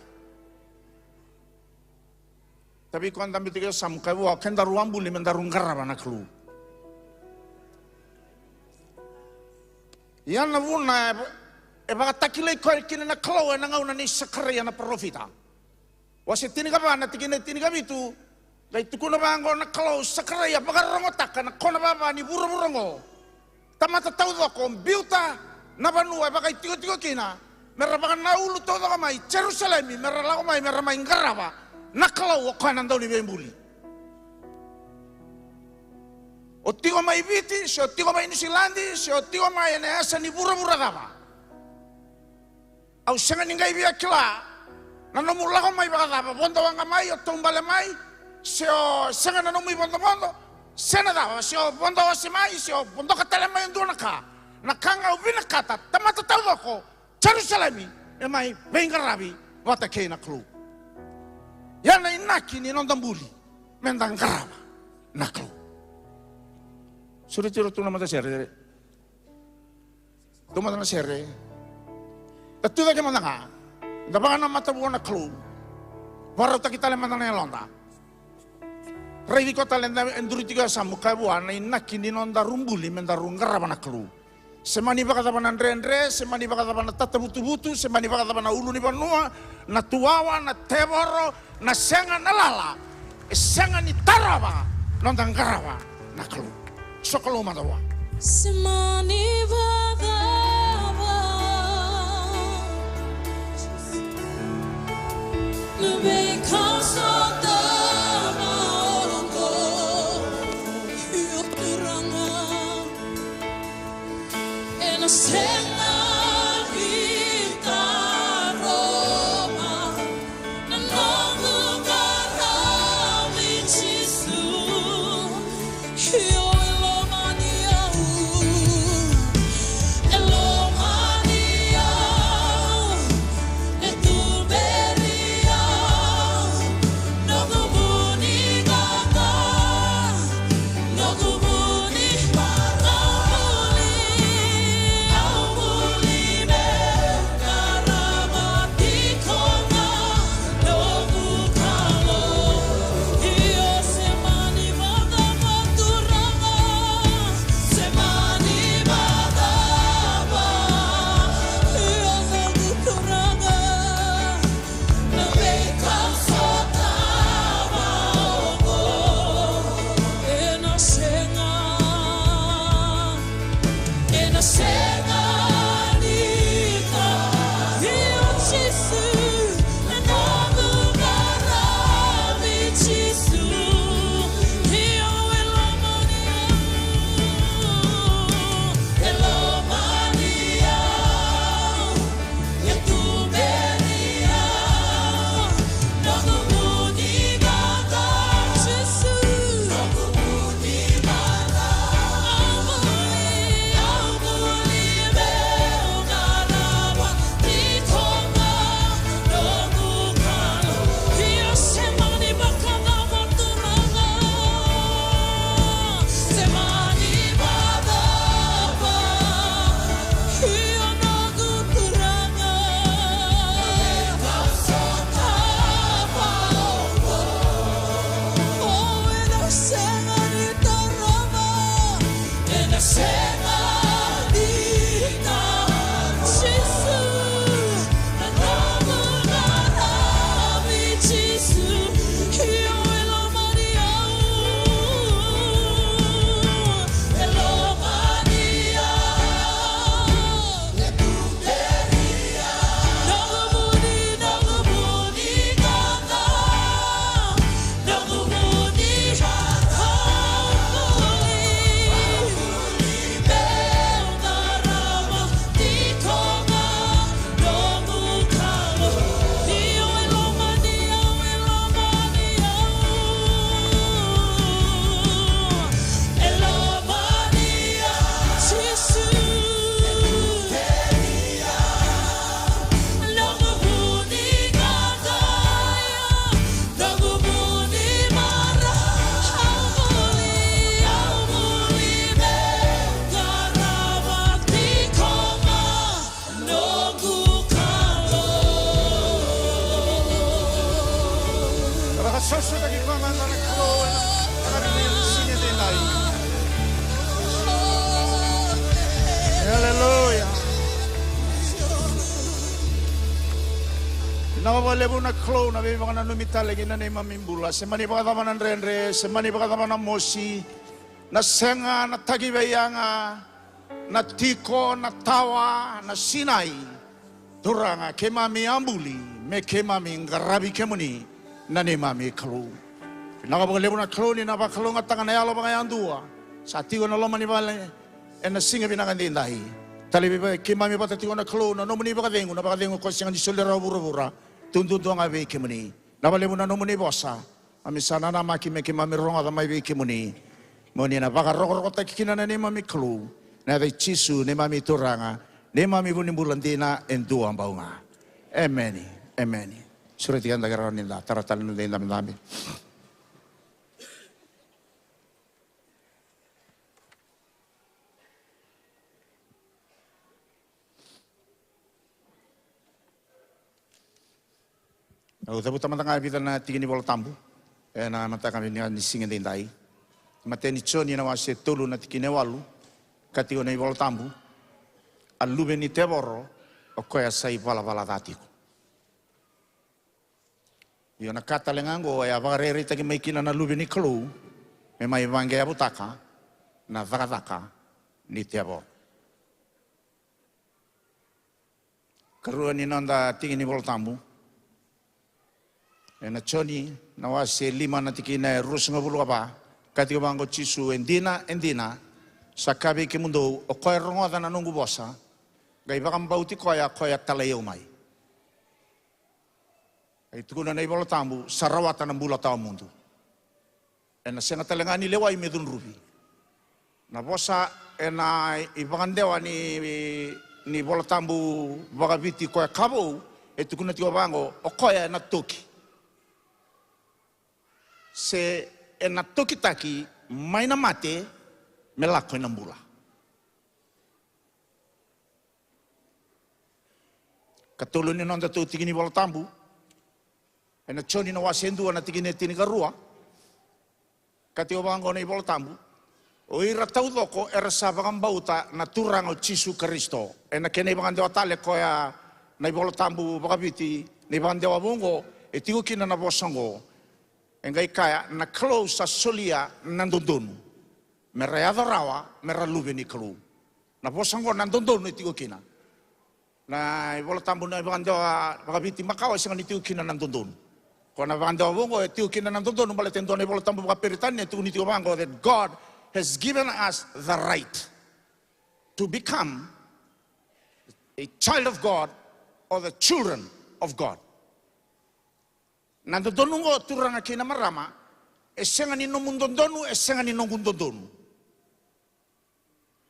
Tavi koya dabe tiko e yasamu, kaya vua, kedaru a buli me daru qarava na Kalou. Ia na vuna e, e vakatakilai koya kina na Kalou ena gauna nei Sakaraia na parofita. Wase tinikava na tikina e tinikavitu, qai tukuna vaqo na Kalou, Sakaraia, vakarogotaka na kona vava ni vuravura oqo. Tamata taucoko, biuta na vanua e vakaitikotiko kina, me ra vakanaulu taucoko mai Jerusalemi, me ra lako mai, me ra mai qarava na Kalou o koya na Dauniveibuli. O tiko mai Viti, se o tiko mai Niusiladi, se o tiko mai ena yasa ni vuravura cava. Au sega ni qai via kila na nomu lako mai vakacava, vodo waqa mai, o taubale mai, se o sega na nomu ivodovodo, se na cava, se o vodo ose mai, se o vodoka tale mai e dua na ka. Na ka ga au vinakata, tamata taucoko, Jerusalemi, me mai veiqaravi vata kei na Kalou. Ia na inaki ni noda buli, me da qarava na Kalou. Sureti ira tu na matasere. Dou mada na sere. Da tu cake mada ga. Da vakanamata vua na Kalou. Vakarautaki tale mada na yaloda. Raici koya tale e duri tiko e yasamu, kaya vua na inaki ni nodaru buli me daru qarava na Kalou. Se mani vakacava na dredre, se mani vakacava na tatavutuvutu, se mani vakacava na ulunivanua, na tuwawa, na tevoro, na sega, na lala, e sega ni tarova noda qarava na Kalou. Sokalou mada vua. Se mani vakacava na veika sa tara oqo, io Turaga, ena sega ni tarova na noqu qaravi Jisu. Io, e lomani au, e lomani au, e tuberi au, noqu vu ni qaqa, noqu vu ni parau, au vu Vinaka vakalevu na Kalou na veivakananumi tale ki na neimami bula. Se mani vakacava na dredre, se mani vakacava na mosi, na sega, na takiveiyaga, na tiko, na tawa, na sinai. Turaga, keimami a buli me keimami qaravi kemuni na neimami Kalou. Vinaka vakalevu na Kalou ni na vakalougatataka na yalo vakayadua sa tiko ena loma ni vale ena siga vinaka edaidai. Talevi vei keimami vata tiko na Kalou na nomuni vakacegu, na vakacegu ko sega ni soli rawa vuravura. Tu duadua ga vei kemuni. Vinaka vakalevu na nomuni vosa. Keimami sa nanamaki me keimami rogoca mai vei kemuni. Mo ni na vakarokorokotaki kina na neimami Kalou. Na yaca i Jisu neimami Turaga, neimami vunibula dina e dua bau ga. Emeni. Emeni. Sureti keda ke rawa ni da tara tale na noda idabedabe. Au cavuta mada ga e vica na tiki ni Vola Tabu ena mataka vinaka ni siga edaidai. Matai ni Joni na wase tolu na tikina e walu, ka tiko na iVola Tabu, a luve ni tevoro o koya sa ivalavala ca tiko. Io, na ka tale ga oqo e a vakarairai taki mai kina na luve ni Kalou me mai vaqeavutaka na cakacaka ni tevoro. Karua ni noda tiki ni Vola Tabu, ena Joni na wase lima na tikina e ruasagavulu ka va, ka tiko vaqo o Jisu, e dina, e dina, sa kaya vei kemudou, o koya e rogoca na noqu vosa, qai vakabauti koya, koya e talai au mai. E tukuna na iVola Tabu, sa rawata na bula tawamudu. Ena sega tale ga ni lewai me cudruvi. Na vosa ena ivakadewa ni, ni Vola Tabu vakaviti koya ka vou, e tukuna tiko vaqo, o koya ena toki. Se ena tokitaki mai na mate me lako ina bula. Katolu ni nodatou tiki ni Vola Tabu, ena Joni na wase dua na tikina e tinikarua. Ka tiko vaqo na iVola Tabu, o ira taucoko era sa vakabauta na Turaga o Jisu Karisito. Ena kena ivakadewa tale koya na iVola Tabu vakaviti, na ivakadewa vou oqo, e tiko kina na vosa oqo. E qai kaya, na Kalou sa solia na dodonu me ra yaco rawa me ra luve ni Kalou. Na vosa oqo na dodonu e tiko kina. Na iVola Tabu na ivakadewa vakaviti makawa e sega ni tiko kina na dodonu. Ko na vakadewa vou oqo e tiko kina na dodonu, baleta e dua na iVola Tabu vakaperitania e tukuni tiko vaqo that God has given us the right to become a child of God or the children of God. Na dodonu oqo turaga kei na marama, e sega ni nomu dodonu, e sega ni noqu dodonu.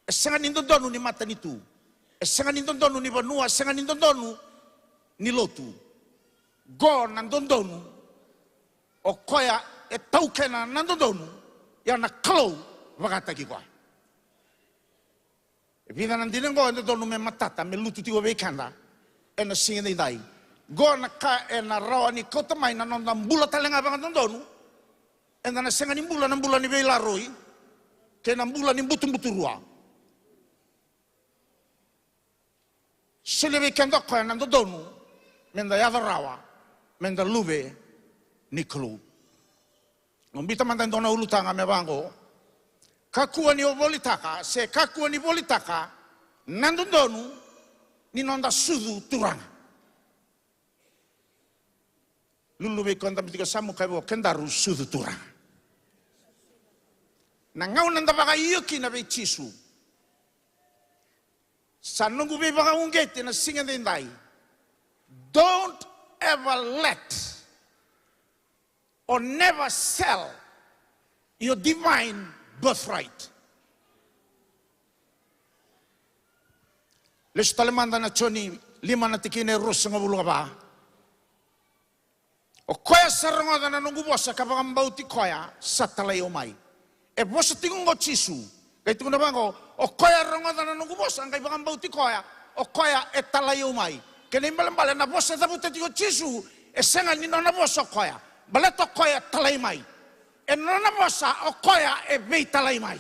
E sega ni dodonu ni matanitu. E sega ni dodonu ni vanua, e sega ni dodonu ni lotu. Qo na dodonu, o koya e taukena na dodonu, ia na Kalou vakataki koya. E vica na dina oqo e dodonu me matata, me lutu tiko vei keda ena siga edaidai. Qo na ka ena rawa ni kauta mai na noda bula tale ga vakadodonu. Eda na sega ni bula na bula ni veilaroi kei na bula ni butubuturua. Solia vei keda o koya na dodonu meda yaco rawa meda luve ni Kalou. Au biuta mada e dua na ulutaga me vaqo. Kakua ni o volitaka, se kakua ni volitaka na dodonu ni noda sucu turaga. Lulu vei koya dabe tiko yasamu, kaya vua, kedaru sucu turaga. Na gauna da vakaio kina vei Jisu. Sa noqu veivakauqeti ena siga edaidai. Don't ever let or never sell your divine birthright. Lesu tale mada na Joni lima na tikina e ruasagavulu ka va. O koya sa rogoca na noqu vosa ka vakabauti koya sa talai au mai. E vosa tiko oqo o Jisu. Qai tukuna vaqo, o koya e rogoca na noqu vosa qai vakabauti koya, o koya e talai au mai. Kena ibalebale na vosa e cavuta tiko o Jisu, e sega ni nona vosa o koya. Baleta o koya e talai mai. E nona vosa o koya e veitalai mai.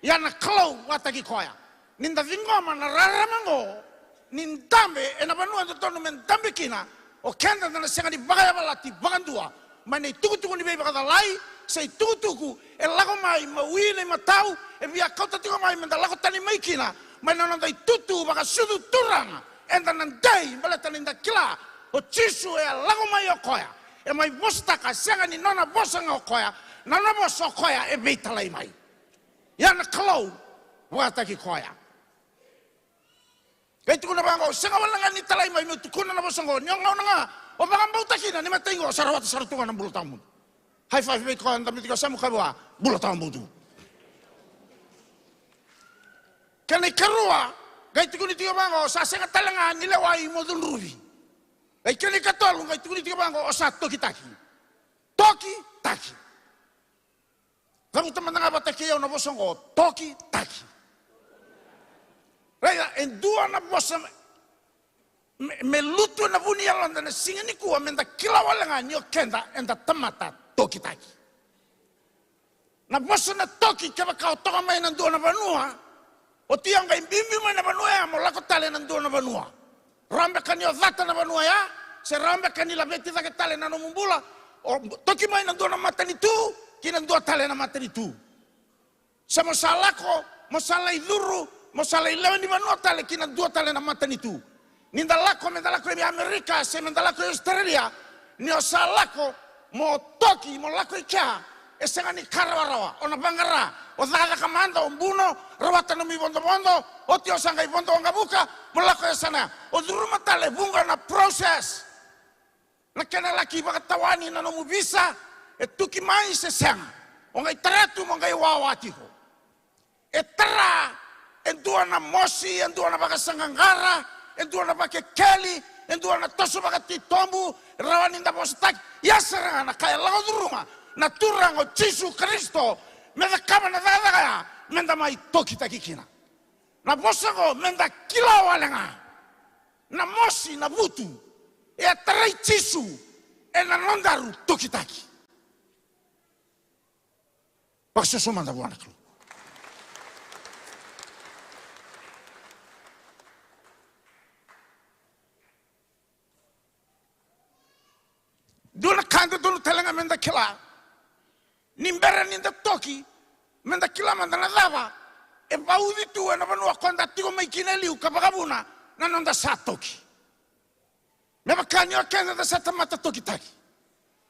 Ia na Kalou vakataki koya. Ni da ciqoma na rarama oqo, ni dabe ena vanua e dodonu me dabe kina, O keda da na sega ni vakayavalati vakadua mai na itukutuku ni veivakacalai, se itukutuku e lako mai mawi na imatau, e via kauta tiko mai meda lako tani mai kina, mai na noda itutu vakasucu turaga. Eda na dei baleta ni da kila o Jisu e a lako mai o koya, e mai vosataka, sega ni nona vosa ga o koya, na nona vosa o koya e veitalai mai. Ia na Kalou vakataki koya. Qai tukuna vaqo, sega wale ga ni talai mai meu tukuna na vosa oqo, ni o gauna ga o vakabauta kina ni matai qo sa rawata sara tu ga na bula tawamudu. High five vei koya na tamiti ka samu ka vua, bula tawamudu. Kena ikarua, qai tukuni tiko vaqo, sa sega tale ga ni lewai mo cudruvi. Qai kena ikatolu, qai tukuni tiko vaqo, o sa tokitaki. Tokitaki. Cavuta mada ga vata kei au na vosa oqo, tokitaki. Raica, e dua na vosa me, me, me lutu ena vu ni yaloda na siga nikua, meda kila wale ga ni o keda eda tamata tokitaki. Na vosa na toki, kevaka o toka mai na dua na vanua, oti au qai biubiu mai na vanua ya mo lako tale na dua na vanua. Rawa beka ni o cata na vanua ya, se rawa beka ni laveti cake tale na nomu bula, o toki mai na dua na matanitu ki na dua tale na matanitu. Se mo sa lako mo sa lai curu, mo sa lai lewe ni vanua tale ki na dua tale na matanitu. Ni da lako, meda lako i Amerika, se meda lako i Australia, ni o sa lako mo toki, mo lako i kea, e sega ni ka rawarawa. O na vaqara, o cakacaka mada, o buno, rawata nomu ivodovodo, oti o sa qai vodo waqavuka mo lako e yasana ya. O curuma tale, vuqa na process. Na kena laki vakatawani na nomu visa, e tuki mai se sega. O qai tara tu mo qai wawa tiko. E tara e dua na mosi, e dua na vakasaqaqara, e dua na vakekeli, e dua na toso vakatitobu, e rawa ni da vosataki. Ia sara ga na ka e lako curuma na Turaga o Jisu Karisito me cakava na cakacaka ya, meda mai tokitaki kina. Na vosa oqo meda kila wale ga. Na mosi, na vutu e a tarai Jisu ena nodaru tokitaki. Vakasoso mada vua na Kalou. Dua na ka dodonu tale ga meda kila, ni bera ni da toki, meda kila mada na cava e vauci tu ena vanua ko da tiko mai kina e liu ka vakavuna na noda sa toki. Me vaka ni o keda da sa tamata tokitaki.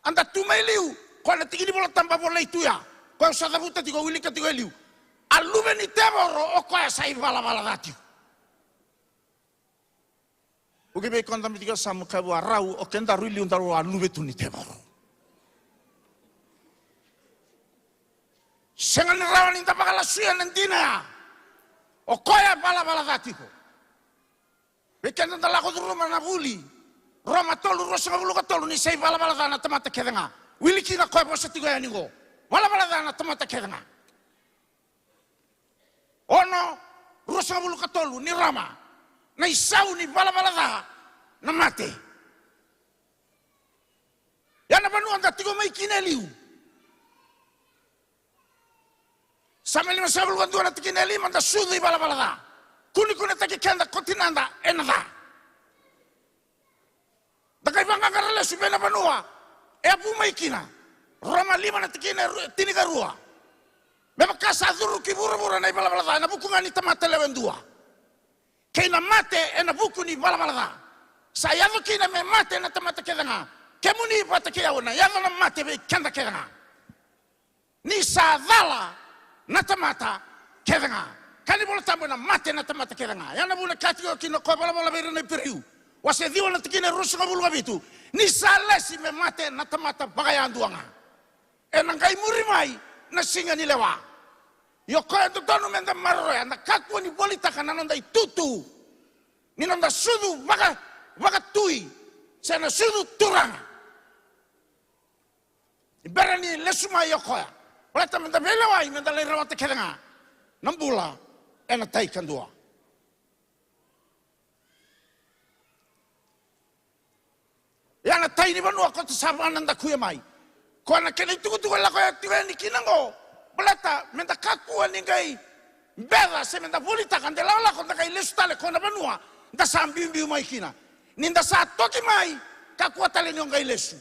A da tu mai liu, ko na tiki ni Vola Tabu a volai tu ya, ko au sa cavuta tiko, wilika tiko e liu. A luve ni tevoro o koya sa ivalavala ca tiko. Vuki vei koya na tamiti ka samu ka vua, rau o kedaru i liu daru a luve tu ni tevoro. Sega ni rawa ni da vakalasuya na dina ya. O koya e valavala ca tiko. Vei keda da lako curuma na vuli, Roma tolu, ruasagavulu ka tolu, ni sa ivalavala ca na tamata kece ga. Wili kina koya vosa tiko yani qo. Valavala ca na tamata kece ga. Ono, ruasagavulu ka tolu ni Roma, na isau ni valavala ca na mate. Ia na vanua da tiko mai kina e liu. Same limasagavulu ka dua na tikina e lima, da sucu ivalavala ca. Kunekunetaki keda ko tinada ena ca. Da qai vaqaqara lesu vei na vanua e a vu mai kina. Roma lima na tikina e ru-, tinikarua. Me vaka sa curu ki vuravura na ivalavala ca ena vuku ga ni tamata lewe dua, kei na mate ena vuku ni valavala ca. Sa yaco kina me mate na tamata kece ga. Kemuni vata kei au, ena yaco na mate vei keda kece ga. Ni sa cala na tamata kece ga. Ka ni Vola Tabu ena mate na tamata kece ga. Ia na vuna e kaya tiko kina o koya e volavola vei ira na Iperiu, wase ciwa na tikina e ruasagavulu ka vitu, ni sa lesi me mate na tamata vakayadua ga, ena qai muri mai na siga ni lewa. Ia o koya e dodonu meda maroroya, da kakua ni volitaka na noda itutu ni noda sucu vaka, vakatui, se na sucu turaga. Ni bera ni lesu mai o koya, baleta meda veilewai, meda lai rawata kece ga na bula ena tai kadua. Ia na tai ni vanua ko ta sa vana da kuya mai, koya na kena itukutuku e lako ya tiko yani kina qo. Baleta meda kakua ni qai beca se meda volitaka de lakolako da qai lesu tale ko na vanua da sa biubiu mai kina. Ni da sa toki mai, Kakua tale ni o qai lesu.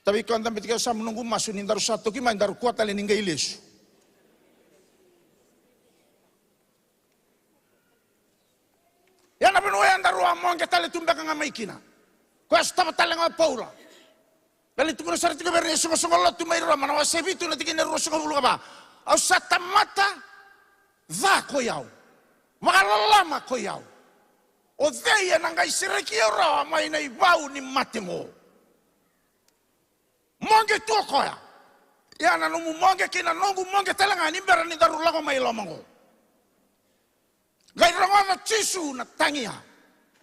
Tavi koya dabe tiko, sa noqu masu ni daru sa toki mai daru kua tale ni qai lesu. Ia na vanua ya daru a moqe tale tu beka ga mai kina. Koya sotava tale ga o Paula. Qai lai tukuna sara tiko vei ira na isoqosoqo lotu mai Roma, na wase vitu na tikina e ruasagavulu ka va. Au sa tamata ca ko i au, vakaloloma ko i au. O cei ena qai sereki au rawa mai na ivau ni mate oqo? Moqe tu o koya. Ia na nomu moqe kei na noqu moqe tale ga ni bera ni daru lako mai loma oqo. Qai rogoca o Jisu na tagia.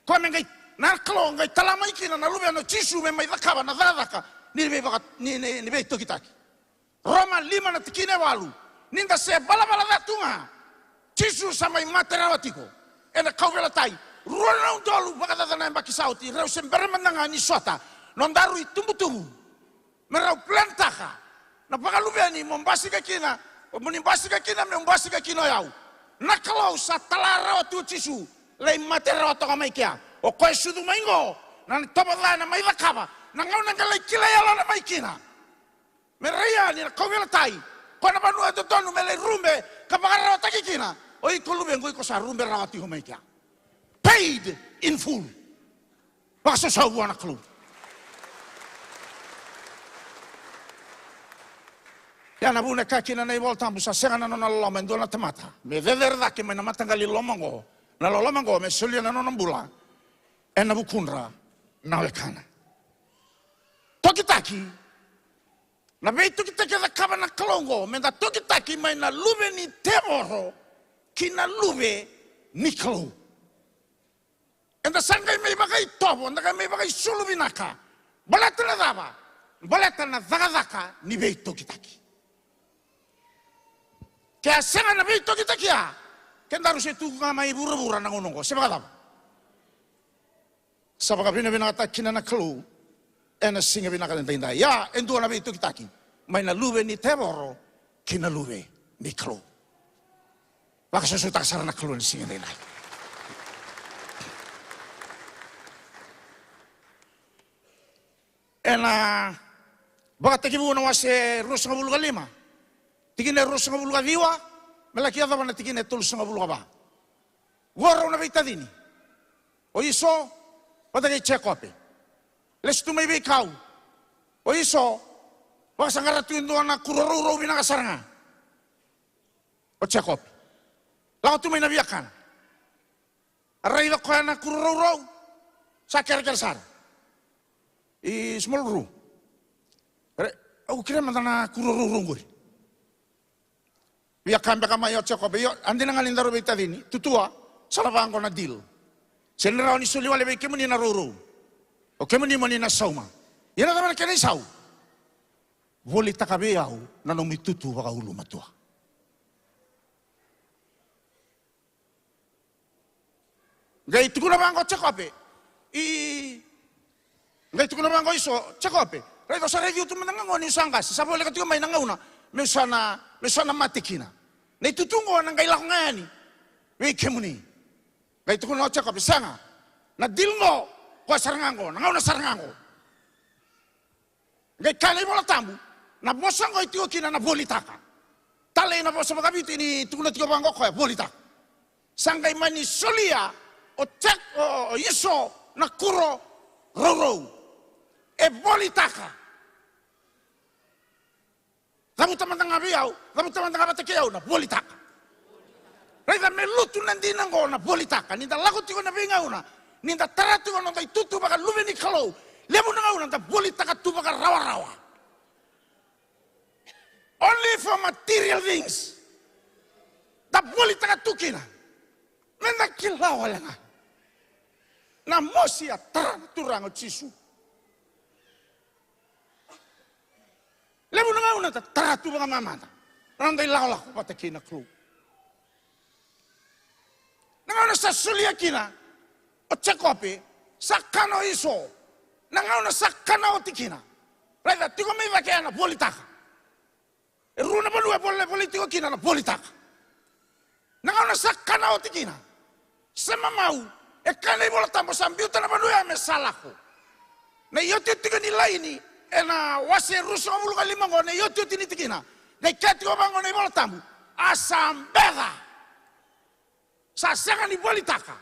Koya me qai, na Kalou qai tala mai kina na luvena o Jisu me mai cakava na cakacaka ni veivaka-, ni, ni, ni veitokitaki. Roma lima na tikina e walu. Ni da se valavala ca tu ga, Jisu sa mai mate rawa tiko ena kauveilatai. Rua na udolu vakacaca na yabaki sa oti, rau se bera mada ga ni sota. Nodaru itubutubu me rau planitaka na vakaluveni mo basika kina, mo ni basika kina, meu basika kina o yau. Na Kalou sa tala rawa tu o Jisu, lai mate rawa toka mai kea. O koya e sucu mai qo, na itovo ca ena mai cakava, na gauna qai lai kilai yalona mai kina. Me rai yani na kauveilatai, koya na vanua e dodonu me lai rube ka vakararawataki kina. O iko luvequ, iko sa rube rawa tiko mai kea. Paid in full. Vakasausau vua na Kalou. Ia na vuna e kaya kina na iVola Tabu, sa sega na nona loloma e dua na tamata me cecere cake mai na mataqali loma oqo, na loloma oqo, me solia na nona bula ena vukudra na wekana. Tokitaki. Na veitokitaki e cakava na Kalou oqo, meda tokitaki mai na luve ni tevoro ki na luve ni Kalou. Eda sa qai mai vakaitovo, eda qai mai vakaisulu vinaka. Baleta na cava? Baleta na cakacaka ni veitokitaki. Ke a sega na veitokitaki ya, kedaru se tu ga mai vuravura na gauna oqo, se vakacava? Sa vakavinavinakataki kina na Kalou ena siga vinaka edaidai. Ia, e dua na veitokitaki mai na luve ni tevoro ki na luve ni Kalou. Vakasausautaka sara na Kalou ena siga edaidai. Ena Vakatekivu na wase ruasagavulu ka lima, tikina e ruasagavulu ka ciwa me laki yacova na tikina e tolusagavulu ka va. Vo rau na veitacini, o Iso vata kei Jekope. Lesu tu mai veikau o Iso, vakasaqara tu e dua na kuro rourou vinaka sara ga. O Jekope lako tu mai na viakana. A raica koya na kuro rourou, sa kerekere sara. I small room. Re, au kere mada na kuro rourou qori. Via ka beka mai o Jekope, io, a dina ga ni daru veitacini, tutua, sa na vaqo na deal. Se ni rawa ni soli wale vei kemuni na rourou, o kemuni mo ni na sauma. Ia na cava na kena isau? Volitaka vei au na nomu itutu vakaulumatua. Qai tukuna vaqo o Jekope, i, qai tukuna vaqo o Iso, Jekope, raica, au sa raici au tu mada ga qo niu sa qase, sa voleka tiko mai na gauna meu sa na, meu sa na mate kina. Na itutu qo na qai lako ga yani vei kemuni. Qai tukuna o Jekope, sega, na deal qo, koya sara ga qo, na gauna sara ga qo. Qai kaya na iVola Tabu, na vosa qo e tiko kina na volitaka. Talei na vosa vakaviti ni tukuna tiko vaqo o koya, volitaka. Sa qai mani solia o Jek-, o, o Iso na kuro rourou. E volitaka. Cavuta mada ga vei au, cavuta mada ga vata kei au na volitaka. Raica me lutu na dina qo na volitaka. Ni da lako tiko na veigauna, ni da tara tiko na noda itutu vakaluve ni Kalou, levu na gauna da volitaka tu vakarawarawa. Only for material things. Da volitaka tu kina. Me da kila wale ga na mosi a tara na Turaga o Jisu. Levu na gauna da tara tu vakamamada na noda ilakolako vata kei na Kalou. Na gauna sa solia kina o Jekope, sa kana o Iso. Na gauna sa kana oti kina, raica tiko mai cake ya na volitaka. E rua na vanua e volai, volai tiko kina na volitaka. Na gauna sa kana oti kina, se mamau, e kaya na iVola Tabu sa biuta na vanua ya me sa lako. Na iotioti tiko ni laini ena wase ruasagavulu ka lima oqo, na iotioti ni tikina, na ikea tiko vaqo na iVola Tabu: A sa beca. Sa sega ni volitaka.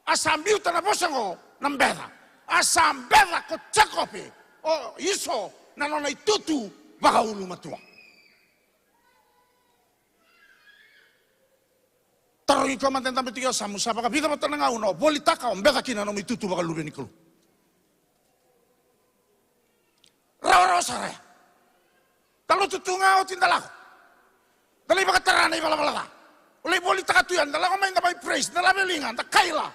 A sa biuta na vosa oqo na beca. A sa beca ko Jekope, o Iso, na nona itutu vakaulumatua. Tarogi koya mada e dabe tiko e yasamu, sa vakavica vata na gauna o volitaka, o beca kina na nomu itutu vakaluve ni Kalou. Rawarawa sara ya. Da lotu tu ga oti da lako. Da lai vakatara na ivalavala ca. O lai volitaka tu yani, da lako mai da mai praise, da laveliga, da kaila.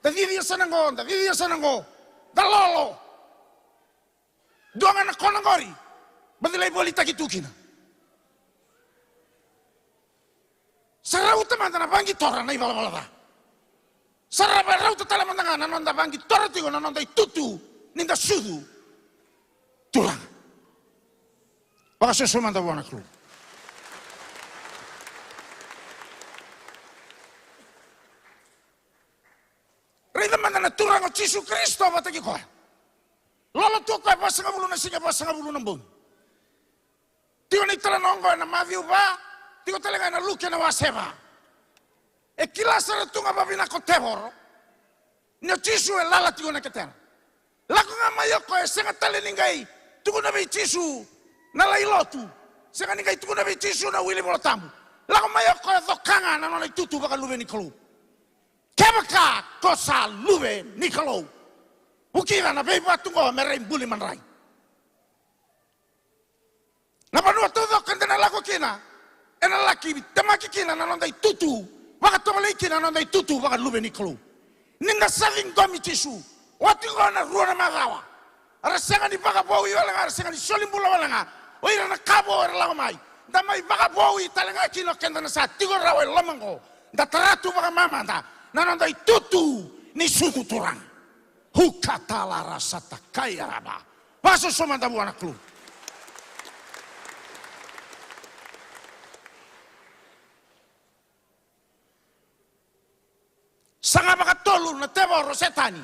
Da cici yasana qo, da cici yasana qo. Da lolo. Dua ga na kona qori, baci lai volitaki tu kina. Sa rauta mada na vaqitora na ivalavala ca. Sa ra rauta tale mada ga na noda vaqitora tiko na noda itutu ni da sucu turaga. Vakasoso mada vua na Kalou. Raica mada na Turaga o Jisu Karisito vata kei koya. Lolo tu o koya vasagavulu na siga, vasagavulu na bogi. Tiko na italanoa oqo ena Maciu va, tiko tale ga ena Luke na wase va. E kila sara tu ga vavinaka o tevoro ni o Jisu e lala tiko na ketena. Lako ga mai o koya, e sega tale ni qai tukuna vei Jisu na lai lotu, sega ni qai tukuna vei Jisu na wili Vola Tabu. Lako mai o koya, coka ga na nona itutu vakaluve ni Kalou. Kevaka ko sa luve ni Kalou, vukica na veivatu oqo me rai buli madrai. Na vanua taucoko eda na lako kina, ena laki temaki kina na noda itutu vakatovolei kina na noda itutu vakaluve ni Kalou. Ni da sa ciqomi Jisu, oti qo na rua na macawa, era sega ni vakavoui wale ga, era sega ni soli bula wale ga o ira na ka vou era lako mai. Da mai vakavoui tale ga kina o keda na sa tiko rawa e loma oqo, da tara tu vakamamada na noda itutu ni sucu turaga. Hukatalarasatakai arava. Vakasoso mada vua na Kalou. Saga vakatolu na tevoro Setani.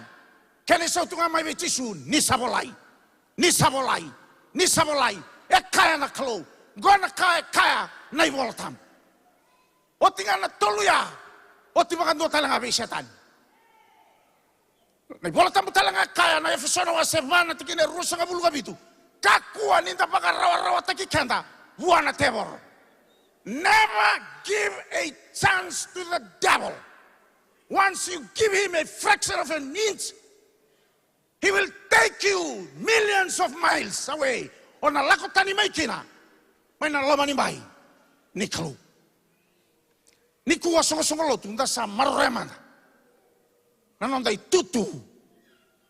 Kena isau tu ga mai vei Jisu, ni sa volai. Ni sa volai. Ni sa volai. E kaya na Kalou. Qo na ka e kaya na iVola Tabu. Oti ga na tolu ya, oti vakadua tale ga vei Setani. Na iVola Tabu tale ga e kaya na Efeso na wase va na tikina e ruasagavulu ka vitu: Kakua ni da vakarawarawataki keda vua na tevoro. Never give a chance to the devil. Once you give him a fraction of an inch, he will take you millions of miles away. O na lako tani mai kina mai na loma ni bai ni Kalou. Nikua soqosoqo lotu, da sa maroroya mada na noda itutu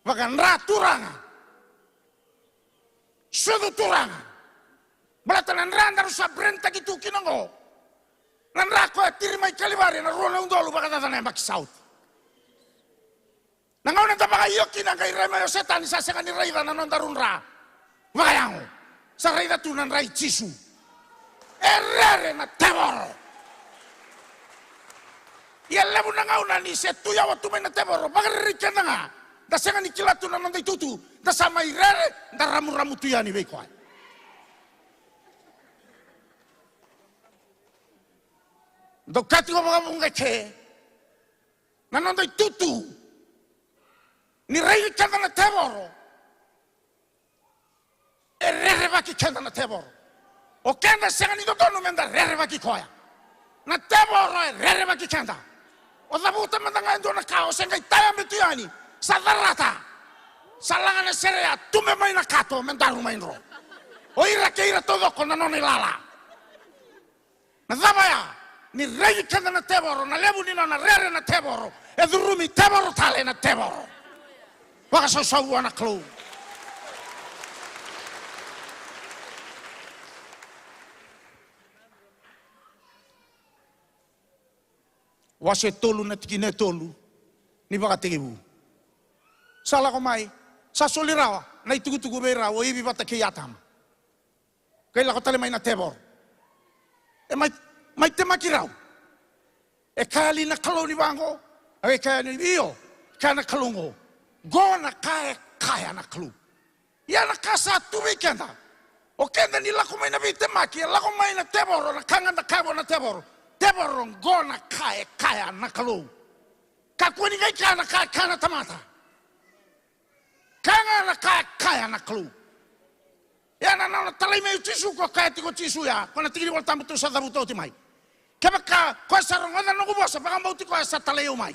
vakadra turaga, sucu turaga. Baleta na dra daru sa brentaki tu kina oqo, na dra koya tiri mai Kalivari ena rua na udolu vakacaca na yabaki sa oti. Na gauna da vakaio kina, qai rai mai o Setani, sa sega ni raica na nodaru dra vakayago, sa raica tu na dra i Jisu. E rere na tevoro. Ia levu na gauna ni se tu yawa tu mai na tevoro, vakarerei keda ga, da sega ni kila tu na noda itutu, da sa mai rere, da ramuramu tu yani vei koya. Dau kaya tiko vakavuqa eke, na noda itutu ni raici keda na tevoro, e rerevaki keda na tevoro. O keda sega ni dodonu meda rerevaki koya. Na tevoro e rerevaki keda. O cavuta mada ga e dua na ka, o se qai tayabe tu yani, sa carata. Sa laga na sere ya, tube mai na kato me daru mai dro. O ira kei ira taucoko na nona ilala. Na cava ya? Ni raici keda na tevoro, na levu ni nona rere na tevoro, e curumi tevoro tale na tevoro. Vakasausau vua na Kalou. Wase tolu na tikina e tolu ni Vakatekivu. Sa lako mai, sa soli rawa na itukutuku vei rau o Ivi vata kei Atama. Qai lako tale mai na tevoro. E mai, mai temaki rau. E kaya li na Kalou ni vaqo? E kaya ni io, kaya na Kalou qo. Qo na ka e kaya na Kalou. Ia na ka sa tu vei keda. O keda ni lako mai na veitemaki, e lako mai na tevoro, na ka ga da kaya vua na tevoro. Tevoro, qo na ka e kaya na Kalou. Kakua ni qai kaya na ka e kaya na tamata. Kaya ga na ka e kaya na Kalou. Ia na nona talai mai o Jisu, ko kaya tiko o Jisu ya, ko na tiki ni Volatabu tou sa cavuta oti mai. Kevaka ko sa rogoca noqu vosa, vakabauti koya sa talai au mai.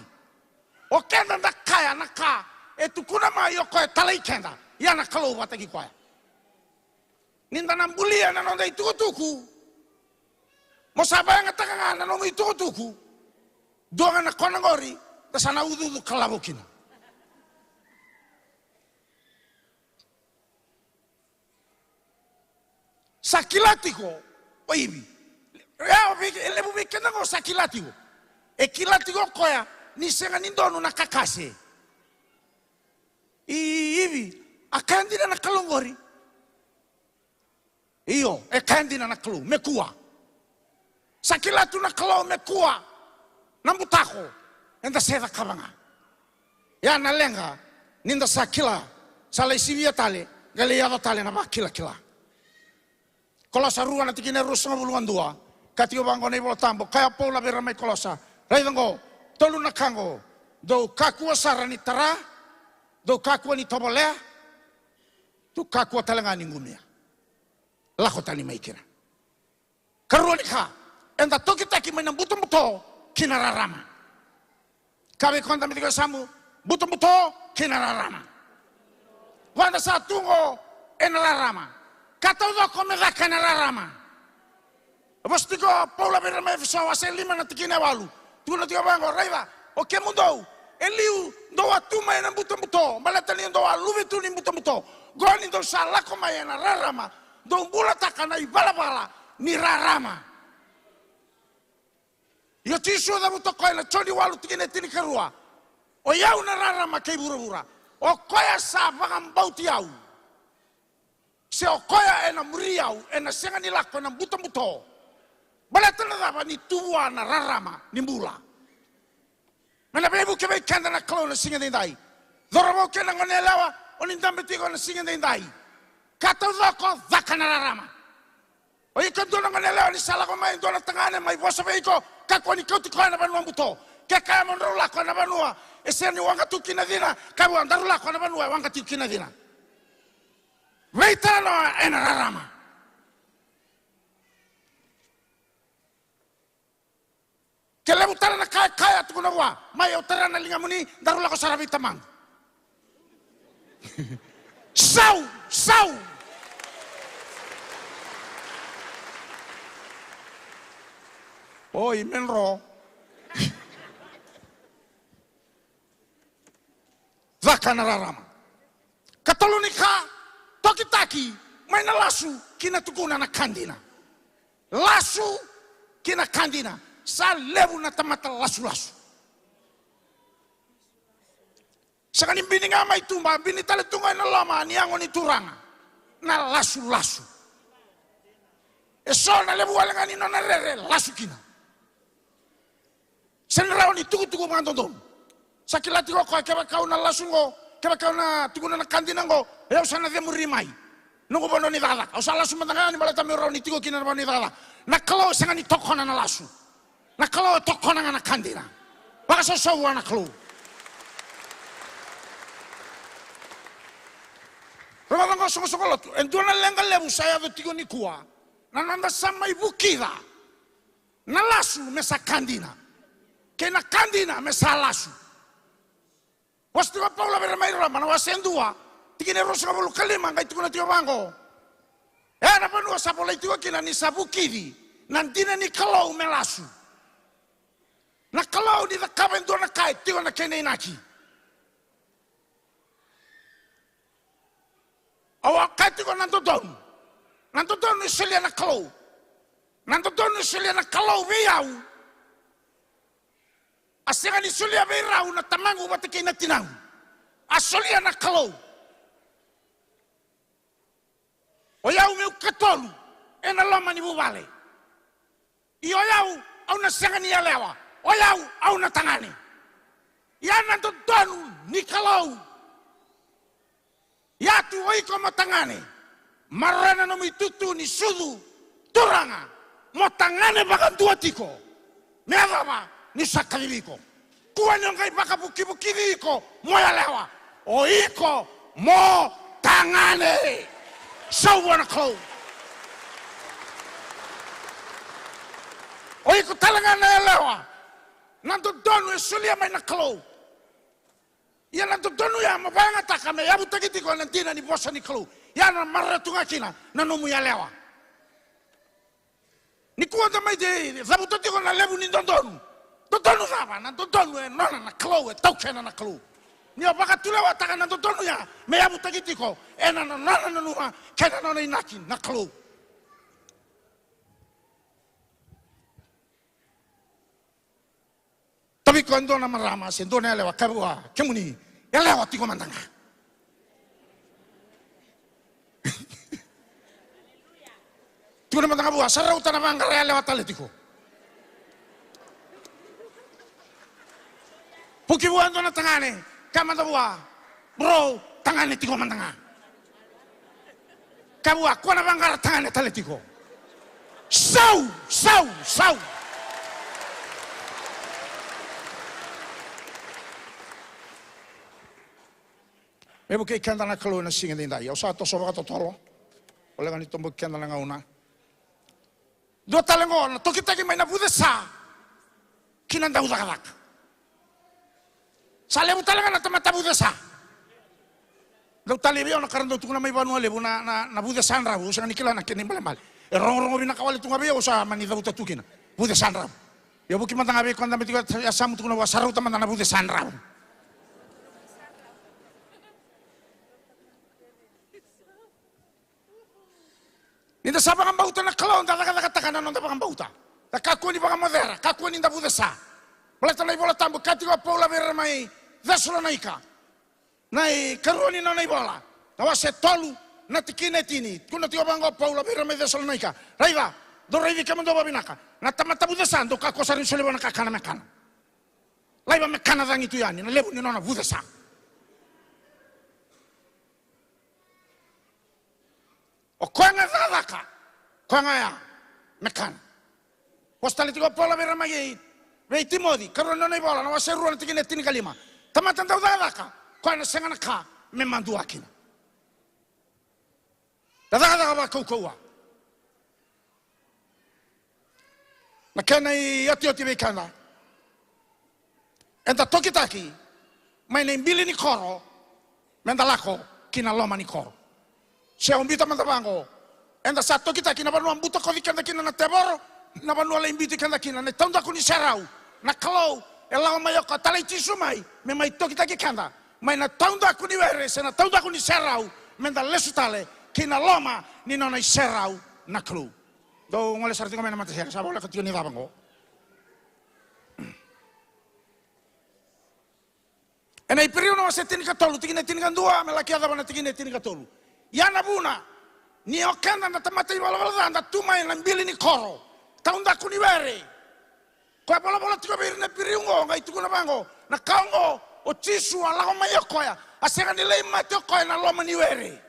O keda da kaya na ka e tukuna mai o koya e talai keda. Ia na Kalou vakataki koya. Ni da na bulia na noda itukutuku, mo sa vakayagataka ga na nomu itukutuku. Dua ga na kona qori, da sa na ucuucu kalavo kina. Sa kila tiko o Ivi. E, o vei, e levu vei keda qo sa kila tiko. E kila tiko o koya ni sega ni donu na kakase. I, Ivi, a kaya dina na Kalou qori. Io, e kaya dina na Kalou, me kua. Sa kila tu na Kalou me kua na butako eda se cakava ga. Ia na leqa, ni da sa kila, sa lai sivia tale, qai lai yaco tale na vakilakila. Kolosa rua na tikina e ruasagavulu ka dua, ka tiko vaqo na iVola Tabu, kaya o Paula vei ira mai Kolosa, raica qo, tolu na ka qo, dou kakua sara ni tara, dou kakua ni tovolea, dou kakua tale ga ni qumia. Lako tani mai kina. Karua ni ka, eda tokitaki mai na butobuto ki na rarama. Ka vei koya da mai tiko e yasamu, butobuto ki na rarama. Vada sa tu qo ena rarama. Ka taucoko me caka ena rarama. E vosa tiko o Paula vei ira mai Efeso, wase lima na tikina e walu. Tukuna tiko vaqo, raica, o kemudou e liu dou a tu mai ena butobuto, baleta ni dou a luve tu ni butobuto. Qo ni dou sa lako mai ena rarama, dou bulataka na ivalavala ni rarama. Ia o Jisu e cavuta o koya ena Joni walu tikina e tinikarua. O i au na rarama kei vuravura. O koya sa vakabauti au, se o koya ena muri au, ena sega ni lako ena butobuto. Baleta na cava? Ni tu vua na rarama ni bula. Me na veivuke vei keda na Kalou na siga edaidai. Cauravou kei na goneyalewa, o ni dabe tiko na siga edaidai. Ka taucoko, caka na rarama. O iko dua na goneyalewa, ni sa lako mai e dua na tagane mai vosa vei iko, kakua ni kauti koya na vanua buto. Ke kaya mo drau lako ena vanua e sega ni waqa tu kina cina, kaya vua, daru lako ena vanua e waqa tiko kina cina. Veitalanoa ena rarama. Ke levu tale na ka e kaya, tukuna vua, mai, au tara na ligamuni, daru lako sara vei tamaqu. Sau, sau. Oi, me dro. Caka na rarama. Katolu ni ka, tokitaki mai na lasu ki na tukuna na ka dina. Lasu ki na ka dina. Sa levu na tamata lasulasu. Sega ni bini ga mai tuba, bini tale tu ga ena loma ni yago ni Turaga. Na lasulasu. E so na levu wale ga ni nona rere, lasu kina. Sega ni rawa ni tukutuku vakadodonu. Sa kila tiko o koya, kevaka au na lasu qo, kevaka au na tukuna na ka dina qo, e, au sa na cemuri mai noqu vanua ni cakacaka. Au sa lasu mada ga yani baleta meu rawa ni tiko kina na vanua ni cakacaka. Na Kalou e sega ni tokona na lasu. Na Kalou e tokona ga na ka dina. Vakasausau vua na Kalou. Rogoca qo, soqosoqo lotu, e dua na leqa levu sa yaco tiko nikua. Na noda sa mai vukica na lasu me sa ka dina, kei na ka dina me sa lasu. Vosa tiko o Paula vei ira mai Roma na wase dua, tikina e ruasagavulu ka lima, qai tukuna tiko vaqo. E, na vanua sa volai tiko kina ni sa vukici na dina ni Kalou me lasu. Na Kalou ni cakava e dua na ka e tiko na kena inaki. Au a kaya tiko na dodonu. Na dodonu e solia na Kalou. Na dodonu e solia na Kalou vei au. A sega ni solia vei rau na tamaqu vata kei na tinaqu. A solia na Kalou. O yau meu katolu ena loma ni vuvale. Io, o yau au na sega ni yalewa. O yau au na tagane. Ia na dodonu ni Kalou. Ia tu o iko mo tagane, maroroya na nomu itutu ni sucu, turaga, mo tagane vakadua tiko. Me yacova ni sa kacivi iko. Kua ni o qai vakavukivukici iko mo yalewa. O iko mo tagane. Sau vua na Kalou. O iko tale ga na yalewa, na dodonu e solia mai na Kalou. Ia na dodonu ya mo vakayagataka me yavutaki tiko ena dina ni vosa ni Kalou. Ia na maroroya tu ga kina na nomu yalewa. Nikua da mai cavuta tiko na levu ni dodonu. Dodonu cava? Na dodonu e nona na Kalou, e taukena na Kalou. Ni o vakatulewataka na dodonu ya me yavutaki tiko ena nona nanuma kei na nona inaki na Kalou. Taviko e dua na marama se dua na yalewa, kaya vua, kemuni, yalewa tiko mada ga. Tukuna mada ga vua, sa rauta na vaqara yalewa tale tiko. Puki vua e dua na tagane, kaya mada vua, bro, tagane tiko mada ga. Kaya vua, kua na vaqara, tagane tale tiko. Sau, sau, sau. Me vukei keda na Kalou ena siga edaidai. Au sa toso vakatotolo. Voleka ni toboki keda na gauna. Dua tale oqo na tokitaki mai na vucesa ki na daucakacaka. Sa levu tale ga na tamata vucesa. Dau talei vei au na ka ra dau tukuna mai Vanua Levu na, na, na vucesa dravu, au sega ni kila na kena ibalebale. E rogorogo vinaka wale tu ga vei au, au sa mani cavuta tu kina. Vucesa dravu. Ia vuki mada ga vei koya dabe tiko e yasamu, tukuna vua, sa rauta mada na vucesa dravu. Ni da sa vakabauta na Kalou, da cakacakataka na noda vakabauta. Da kakua ni vakamocera, kakua ni da vucesa. Baleta na iVola Tabu, kaya tiko o Paula vei ira mai Cesalonaika, na ikarua ni nona ivola, na wase tolu, na tikina e tini. Tukuna tiko vaqo o Paula vei ira mai Cesalonaika, raica, dou raici kemudou vakavinaka. Na tamata vucesa, dou kakua sara ni solia vua na kakana me kana. Laiva me kana cagi tu yani na levu ni nona vucesa. O koya ga e cakacaka, koya ga ya me kana. Vosa tale tiko o Paula vei ira mai, vei Timoci, karua ni nona ivola, na wase rua, na tikina e tinikalima. Tamata dau cakacaka, koya na sega na ka me madua kina. Da cakacaka vakaukauwa. Na kena iotioti vei keda, eda tokitaki mai na ibili ni koro meda lako ki na loma ni koro. Se au biuta mada vaqo, eda sa tokitaki na vanua butakoci keda kina na tevoro, na vanua lai biuti keda kina na taudaku ni serau. Na Kalou e lako mai o koya, talai Jisu mai me mai tokitaki keda mai na taudaku ni were se na taudaku ni serau, meda lesu tale ki na loma ni nona iserau na Kalou. Dou gole sara tiko mai na matasere, sa voleka tiko ni cava oqo. Ena Iperiu na wase tinikatolu, tikina e tinikadua me laki yacova na tikina e tinikatolu. Ia na vuna ni o keda na tamata ivalavala ca da tu mai na bili ni koro, taudaku ni were. Koya volavola tiko vei ira na Iperiu oqo, qai tukuna vaqo, na ka oqo, o Jisu a lako mai o koya, a sega ni lai mate o koya ena loma ni were.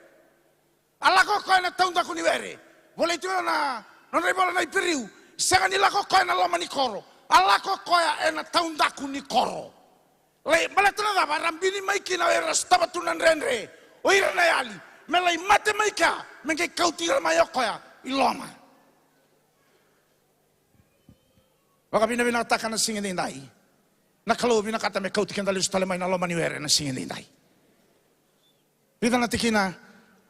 A lako o koya ena taudaku ni were. Volai tiko na nodra ivola na Iperiu, sega ni lako o koya ena loma ni koro, a lako o koya ena taudaku ni koro. Lai baleta na cava? Era bini mai kina o ira sotava tu na dredre, o ira na yali, me lai mate mai kea, me qai kauti ira mai o koya i loma. Vakavinavinakataka na siga edaidai. Na Kalou vinakata me kauti keda lesu tale mai na loma ni were na siga edaidai. Vica na tikina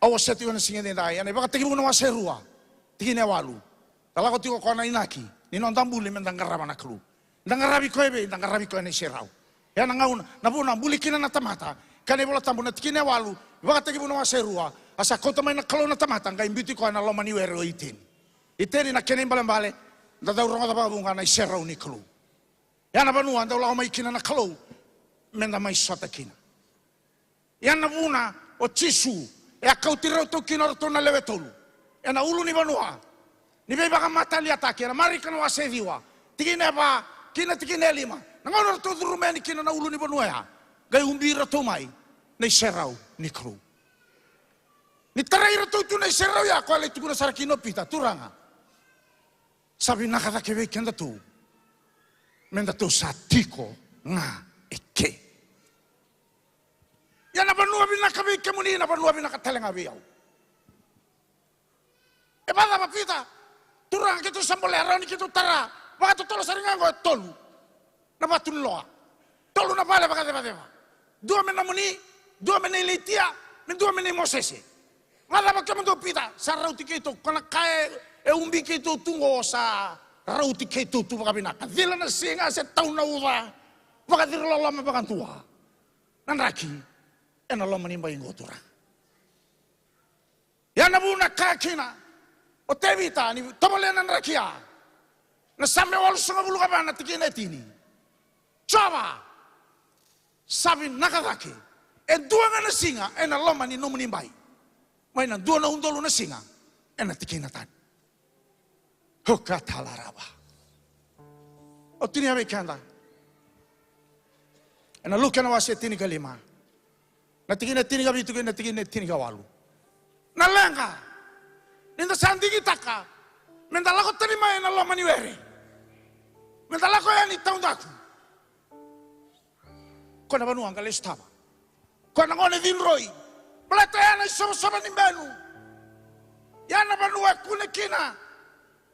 au wasea tiko na siga edaidai, ena iVakatekivu na wase rua, tikina e walu. Da lako tiko koya na inaki ni noda buli meda qarava na Kalou. Da qaravi koya vei, da qaravi koya na iserau. Ia na gauna, na vuna buli kina na tamata, kaya na iVola Tabu na tikina e walu, iVakatekivu na wase rua, a sa kauta mai na Kalou na tamata, qai biuti koya na loma ni were o Iteni. Iteni na kena ibalebale, da dau rogoca vakavuqa na iserau ni Kalou. Ia na vanua dau lako mai kina na Kalou meda mai sota kina. Ia na vuna o Jisu e a kauti rau tu kina o ratou na lewe tolu ena ulunivanua ni veivakamataliataki, ena Marika na wase ciwa, tikina e va kina tikina e lima. Na gauna ratou curuma yani kina na ulunivanua ya, qai ubi iratou mai na iserau ni Kalou. Ni tarai iratou tu na iserau ya, koya lai tukuna sara kina o Pita, Turaga, sa vinaka cake vei kedatou me datou sa tiko ga eke. Ia na vanua vinaka vei kemuni, na vanua vinaka tale ga vei au. E vakacava Pita? Turaga, keitou sa bolea, rawa ni keitou tara vakatotolo sara ga oqo e tolu na vatu ni loa, tolu na vale vakacevaceva. Dua me nomuni, dua me nei Laitia, me dua me nei Mosese. Vakacava kemudou Pita? Sa rauti keitou, ko na ka e, e ubi keitou tu oqo sa rauti keitou tu vakavinaka. Cila na siga se tau na uca, vakacirololoma vakadua na draki ena loma ni bai oqo, Turaga. Ia na vuna kaya kina o Tevita ni tovolea na draki ya, na Same walusagavulu ka va na tikina e tini. Jiova, sa vinaka cake e dua ga na siga ena loma ni nomuni bai mai na dua na udolu na siga ena tikina tani. Okatalarava. Au tinia vei keda ena Luke na wase tinikalima, na tikina e tinikavitu kei na tikina e tinikawalu. Na leqa ni da sa digitaka me da lako tani mai ena loma ni were, me da lako yani taudaku. Ko na vanua ga lesu tava. Ko na gone cidroi. Baleta ya na isovasova ni benu. Ya na vanua e kune kina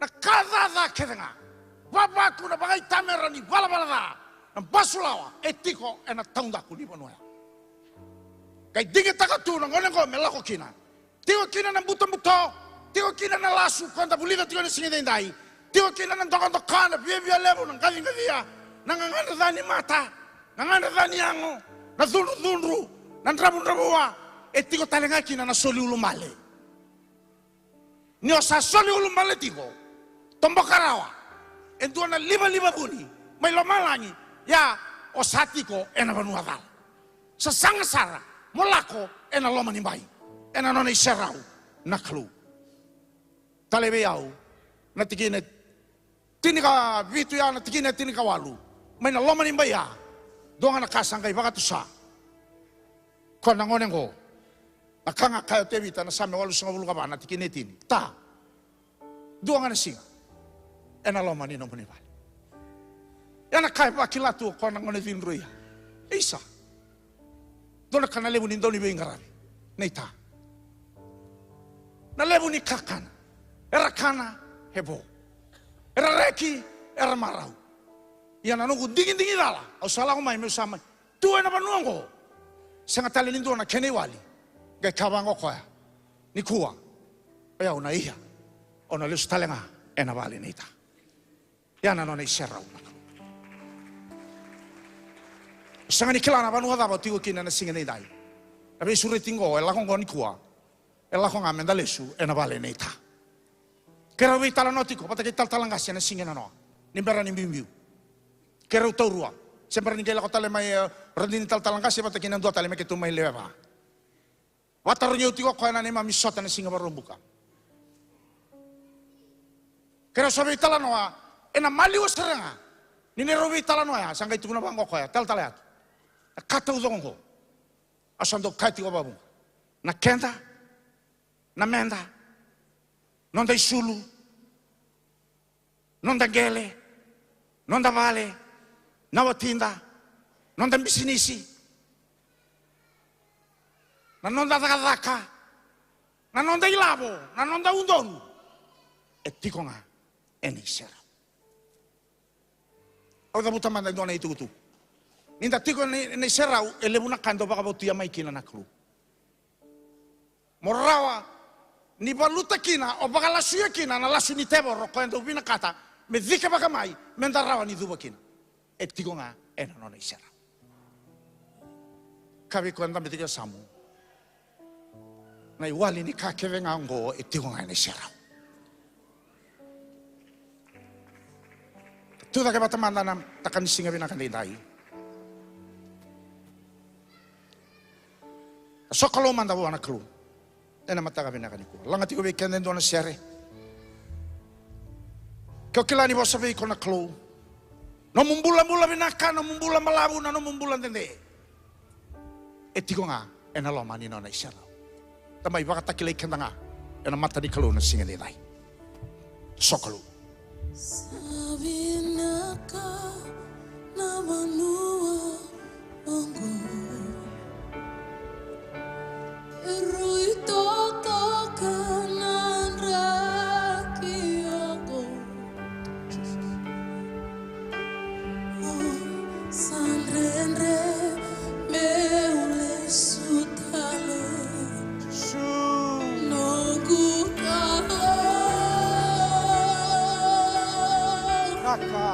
na ka caca kece ga. Vavaku, na vakaitamera ni valavala ca, na basulawa e tiko ena taudaku ni vanua ya. Qai digitaka tu na gone oqo me lako kina. Tiko kina na butobuto, tiko kina na lasu koya da vulica tiko ena siga edaidai. Tiko kina na dokadoka, na viavia levu, na qaciqacia, na gagadre ca ni mata, na gagadre ca ni yago, na cudrucudru, na dravudravua. E tiko tale ga kina na soli ulubale. Ni o sa soli ulubale tiko, toboka rawa e dua na livaliva vuni mai lomalagi, ia o sa tiko ena vanua cala. Sasaga sara mo lako ena loma ni bai, ena nona iserau na Kalou. Talei vei au na tikina e tinikavitu ya, na tikina e tinikawalu, mai na loma ni bai ya. Dua ga na ka sa qai vakatusa ko na gone oqo. Na ka ga kaya o Tevita na Same walusagavulu ka va na tikina e tini. Ta, dua ga na siga ena loma ni nomuni vale. Ia na ka e vakila tu o koya na gone cidroi ya, isa, dua na ka na levu ni dauniveiqaravi, nei ta. Na levu ni kakana era kana e vo, era reki, era marau. Ia na noqu digidigi cala, au sa lako mai meu sa mai tu ena vanua oqo, sega tale ni dua na kena iwali. Qai kaya vaqo o koya, nikua o yau na ia, au na lesu tale ga ena vale nei ta. Ia na nona iserau na Kalou. Sega ni kila na vanua cava o tiko kina ena siga edaidai. Na veisureti oqo e lako oqo nikua, e lako ga me da lesu ena vale nei ta. Keirau veitalanoa tiko vata kei talatala qase ena siga nanoa, ni bera ni biubiu. Keirau taurua, se bera ni qai lako tale mai, e, radini talatala qase vata kei na dua tale me keitou mai lewe va. Vakatarogi au tiko o koya na neimami sota na siga Vakaraubuka. Keirau sa veitalanoa ena maliwa sara ga. Ni neirau veitalanoa ya, sa qai tukuna vaqo o koya, talatala Yatu, na ka taucoko oqo, au sa dau kaya tiko vakavuqa, na keda, na meda, noda isulu, noda qele, noda vale, na watida, noda bisinisi, na noda cakacaka, na noda ilavo, na noda udolu, e tiko ga ena iserau. Au cavuta mada e dua na itukutuku. Ni da tiko ena, ena iserau, e levu na ka e dau vakavotuya mai kina na Kalou. Mo rawa ni valuta kina, o vakalasuya kina na lasu ni tevoro, o koya e dau vinakata me cikevaka mai, me da rawa ni cuva kina. E tiko ga ena nona iserau. Kaya vei koya e dabe tiko e yasamu, na iwali ni ka kece ga oqo e tiko ga ena iserau. Tucake vata mada na takanisiga vinaka edaidai. Sokalou mada vua na Kalou ena mataka vinaka nikua. Laga tiko vei keda e dua na sere. Ke o kila ni vosa vei iko na Kalou, nomu bulabula vinaka, nomu bula balavu, na nomu bula dede, e tiko ga ena loma ni nona iserau. da mai vakatakilai keda ga ena mata ni Kalou na siga edaidai. Sokalou. Sa vinaka na vanua oqo. Rui totoka na draki oqo. Sa dredre meu lesu tale. Noqu Kalou. Vinaka.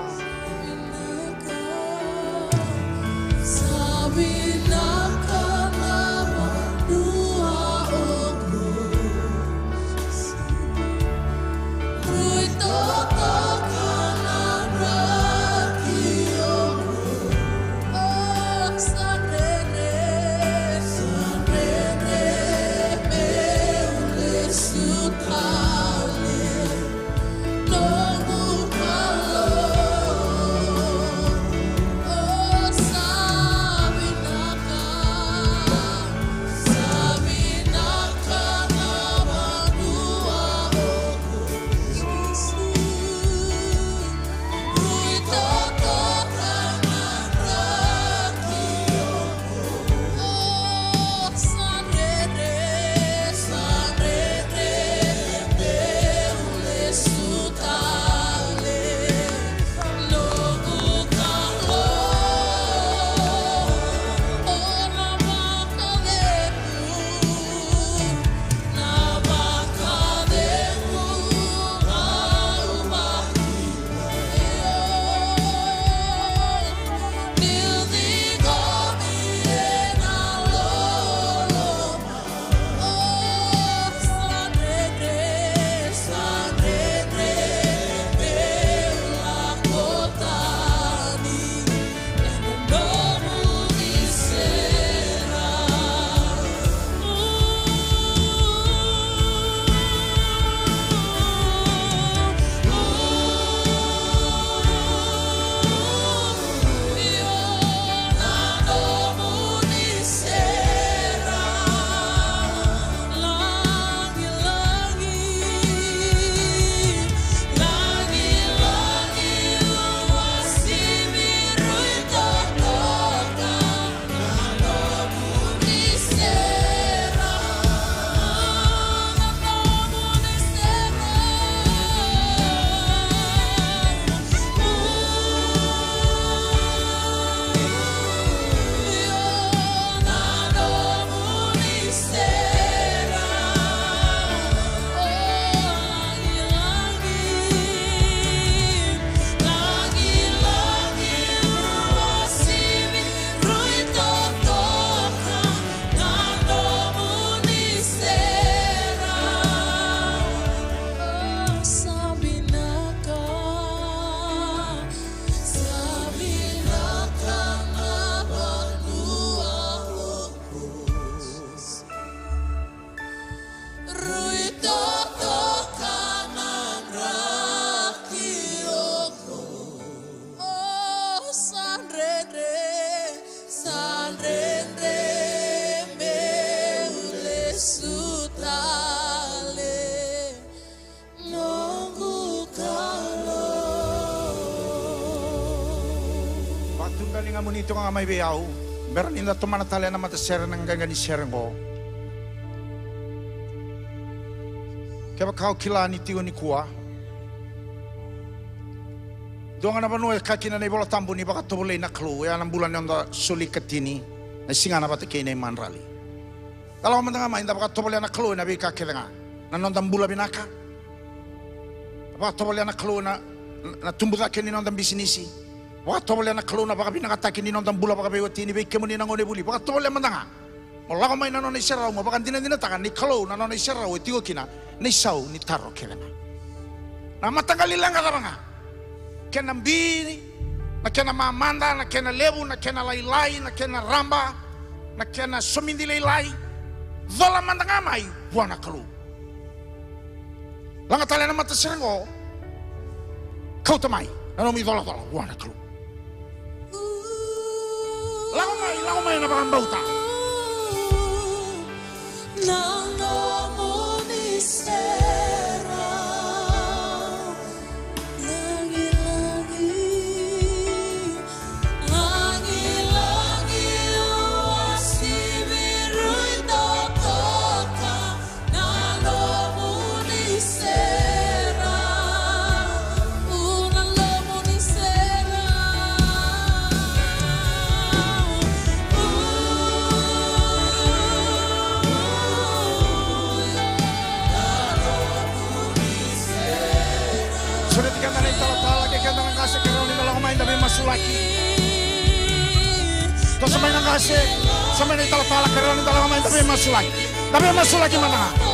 Sa vinaka na vanua oqo. Rui totoka na draki oqo. O, sa dredre, sa dredre meu lesu tale. Noqu Kalou, o sa vinaka, sa vinaka na vanua oqo. Rui totoka na draki oqo. Rui totoka na draki oqo. O sa dredre, sa dredre meu lesu tale. Noqu Kalou. Vakatudani ga mo ni toka ga mai vei au, bera ni da tomana tale na matasere, na qaqani sere oqo. Kevaka o kila ni tiko nikua, dua ga na vanua e kaya kina na iVola Tabu ni vakatovolei na Kalou, oya na bula ni noda soli ikatini, na sigana vata kei na imadrali. Da lako mada ga mai, da vakatovolea na Kalou ena veika kece ga. Na noda bula vinaka. Vakatovolea na Kalou na, na tubu cake ni noda bisinisi. Vakatovolea na Kalou na vakavinakataki ni noda bula vakaveiwatini, vei kemuni na gonevuli. Vakatovolea mada ga. Mo lako mai na nona iserau, mo vakadinadinataka ni Kalou na nona iserau e tiko kina na isau ni taro kece ga. Na mataqali leqa cava ga, kena bi, na kena mamada, na kena levu, na kena lailai, na kena raba, na kena somidi lailai. Cola mada ga mai vua na Kalou. Laga tale na matasere oqo. Kauta mai na nomu icolacola vua na Kalou. Lako mai, lako mai na vakabauta. Sa mai na qase, sa mai na italatala, kerea ni da lako mai, da veimasulaki. Da veimasulaki mada ga.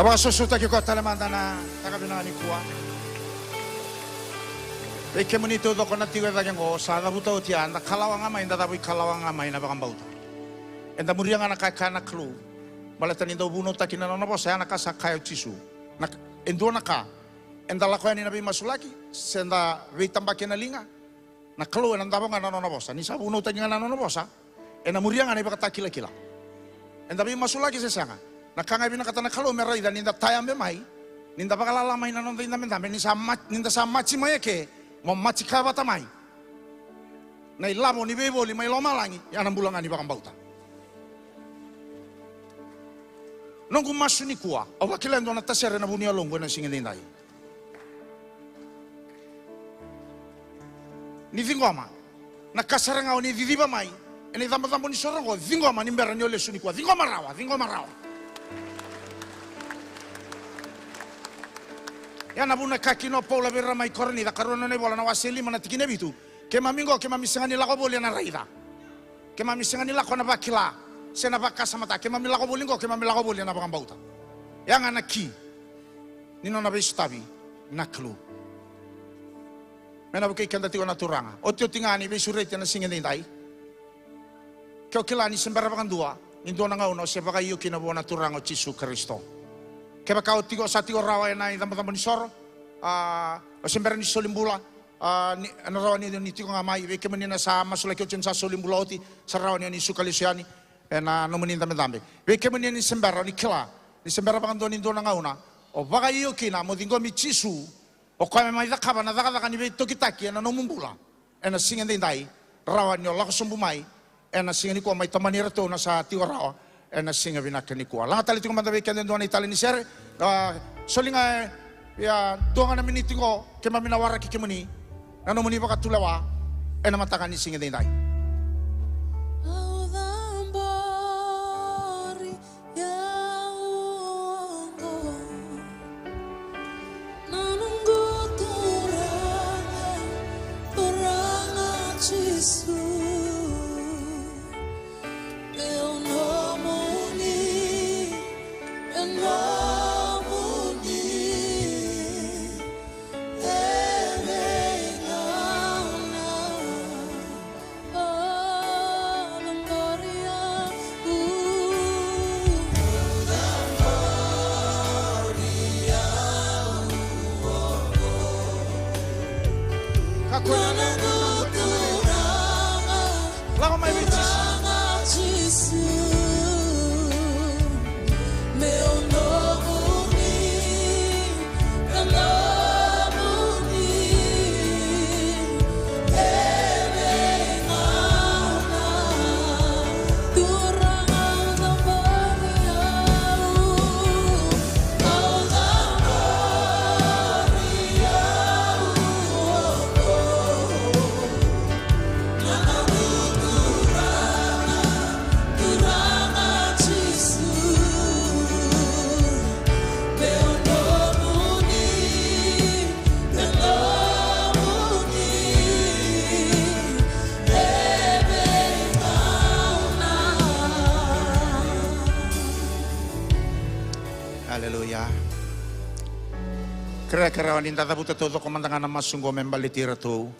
Vakasosomitaki koya tale mada na yakavi nikua. Vei kemuni taucoko na tiko e cake oqo, sa cavuta oti ya, da kalawa ga mai, da cavuikalawa ga mai na vakabauta. Eda muria ga na ka e kaya na Kalou. Baleta ni dau vunautaki na nona vosa, ya na ka sa kaya o Jisu. Na, e dua na ka, eda lako yani na veimasulaki, se da veitabaki ena liga, na Kalou ena davo ga na nona vosa. Ni sa vunautaki ga na nona vosa, ena muria ga na ivakatakilakila. Eda veimasulaki se sega, na ka ga e vinakata na Kalou me raica ni da tayabe mai, ni da vakalala mai na noda idabedabe, ni sa ma-, ni da sa maji mai eke, mo maji kaya vata mai na ilavo ni veivoli mai lomalagi, ya na bula ga ni vakabauta. Noqu masu nikua, au vakila e dua na tasere ena vu ni yaloqu ena siga edaidai. Ni ciqoma na ka sara ga o ni ciciva mai ena icabocabo ni soro oqo, ciqoma ni bera ni o lesu nikua, ciqoma rawa, ciqoma rawa. Ya na vuna e kaya kina o Paula vei ira mai Korinica, karua na nona ivola, na wase lima, na tikina e vitu: Keimami oqo, keimami sega ni lako voli ena raica. Keimami sega ni lako ena vakila se na vakasamataka. Keimami lako voli oqo, keimami lako voli ena vakabauta. Ya ga na ki ni nona veisotavi na Kalou. Me na vukei keda tiko na Turaga. Otioti ga ni veisureti ena siga edaidai, ke o kila ni se bera vakadua ni dua na gauna o se vakaio kina vua na Turaga o Jisu Karisito. Kevaka o tiko, o sa tiko rawa ena icabocabo ni soro, a, o se bera ni soli bula, a, ni, ena rawa ni, ni tiko ga mai. Vei kemuni na sa masulaki oti, ni sa soli bula oti, sa rawa ni o ni suka lesu yani ena nomuni idabedabe. Vei kemuni ni se bera, ni kila ni se bera vakadua ni dua na gauna o vakaio kina mo ciqomi Jisu, o koya me mai cakava na cakacaka ni veitokitaki ena nomu bula ena siga edaidai, rawa ni o lako sobu mai ena siga nikua, mai tomani iratou na sa tiko rawa ena siga vinaka nikua. Laga tale tiko mada vei keda e dua na itali ni sere. A, soli ga e, ia, dua ga na miniti oqo, keimami na waraki kemuni na nomuni vakatulewa ena mataka ni siga edaidai. Au cabori au oqo, na noqu Turaga, Turaga Jisu. Meu nomuni, meu nomuni, e veigauna. Kakua ni lako mai vei Jisu. Aleluya. Kerea, kerea ni da cavuta taucoko mada ga na masu oqo me baleti iratou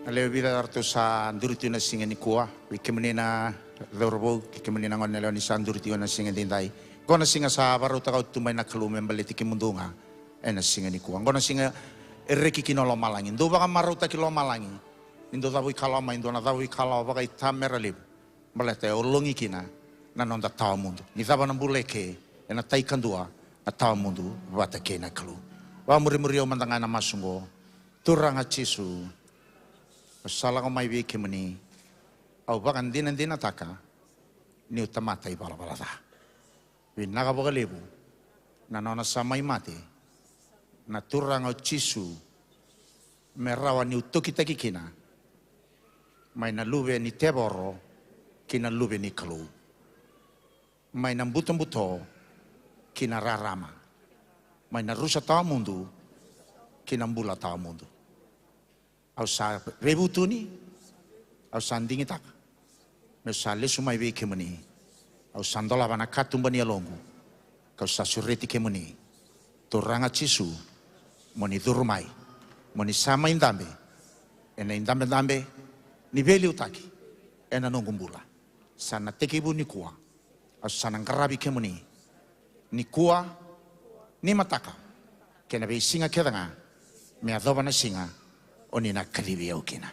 na lewe vica eratou sa duri tu ena siga nikua. Vei kemuni na cauravou, kei kemuni na gone yalewa ni sa duri tu ena siga edaidai. Oqo na siga sa vakarautaka oti tu mai na Kalou me baleti kemudou ga ena siga nikua. Oqo na siga e reki kina o lomalagi. Dou vakamarautaki lomalagi ni dou cavuikalawa mai, dou na cavuikalawa vakaitamera levu. Baleta e ologi kina na noda tawamudu. Ni cava na bula eke, ena tai kadua na tawamudu vata kei na Kalou. Vakamurimuri au mada ga ena masu oqo. Turaga Jisu, au sa lako mai vei kemuni. Au vakadinadinataka niu tamata ivalavala ca. Vinaka vakalevu na nona sa mai mate na Turaga o Jisu, me rawa niu tokitaki kina mai na luve ni tevoro ki na luve ni Kalou, mai na butobuto ki na rarama, mai na rusa tawamudu ki na bula tawamudu. Au sa veivutuni, au sa digitaka meu sa lesu mai vei kemuni. Au sa dolava na katuba ni yaloqu Kau sa sureti kemuni, Turaga Jisu, mo ni curu mai, mo ni sa mai dabe ena idabedabe ni veiliutaki ena noqu bula. Sa na tekivu nikua, au sa na qaravi kemuni nikua, ni mataka, kei na veisiga kece ga, me yacova na siga o ni na kacivi au kina.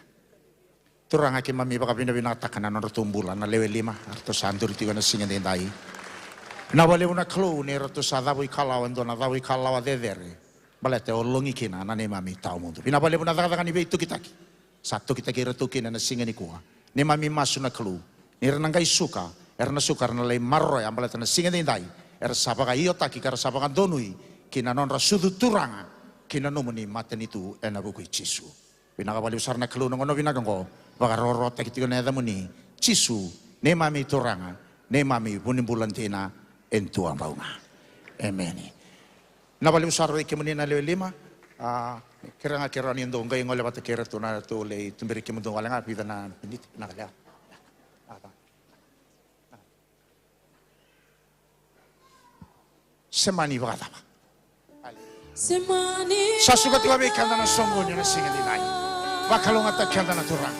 Turaga, keimami vakavinavinakataka na nodratou bula na lewe lima eratou sa duri tiko ena siga edaidai. Vinaka vakalevu na Kalou ni ratou sa cavuikalawa e dua na cavuikalawa cecere, baleta e ologi kina na neimami tawamudu. Vinaka vakalevu na cakacaka ni veitokitaki sa tokitaki iratou kina ena siga nikua. Neimami masu na Kalou, ni ra na qai suka, era na suka, era na lai maroroya, baleta na siga edaidai era sa vakaiotaki ka ra sa vakadonui ki na nodra sucu turaga ki na nomuni matanitu ena vuku i Jisu. Vinaka vakalevu sara na Kalou na gauna vinaka oqo, vakarokorokotaki tiko na yacamuni Jisu, neimami Turaga, neimami vunibula dina e dua bau ga. Emeni. Vinaka vakalevu sara vei kemuni na lewe lima. A, kerea ga keirau ni dou qai gole vata kei iratou na, ratou lai tuberi kemudou gole ga, vica na miniti, vinaka levu. Sema ni vakacava. Sa suka tiko vei keda na soqoni ena siga edaidai. Vakalougatataki keda na Turaga.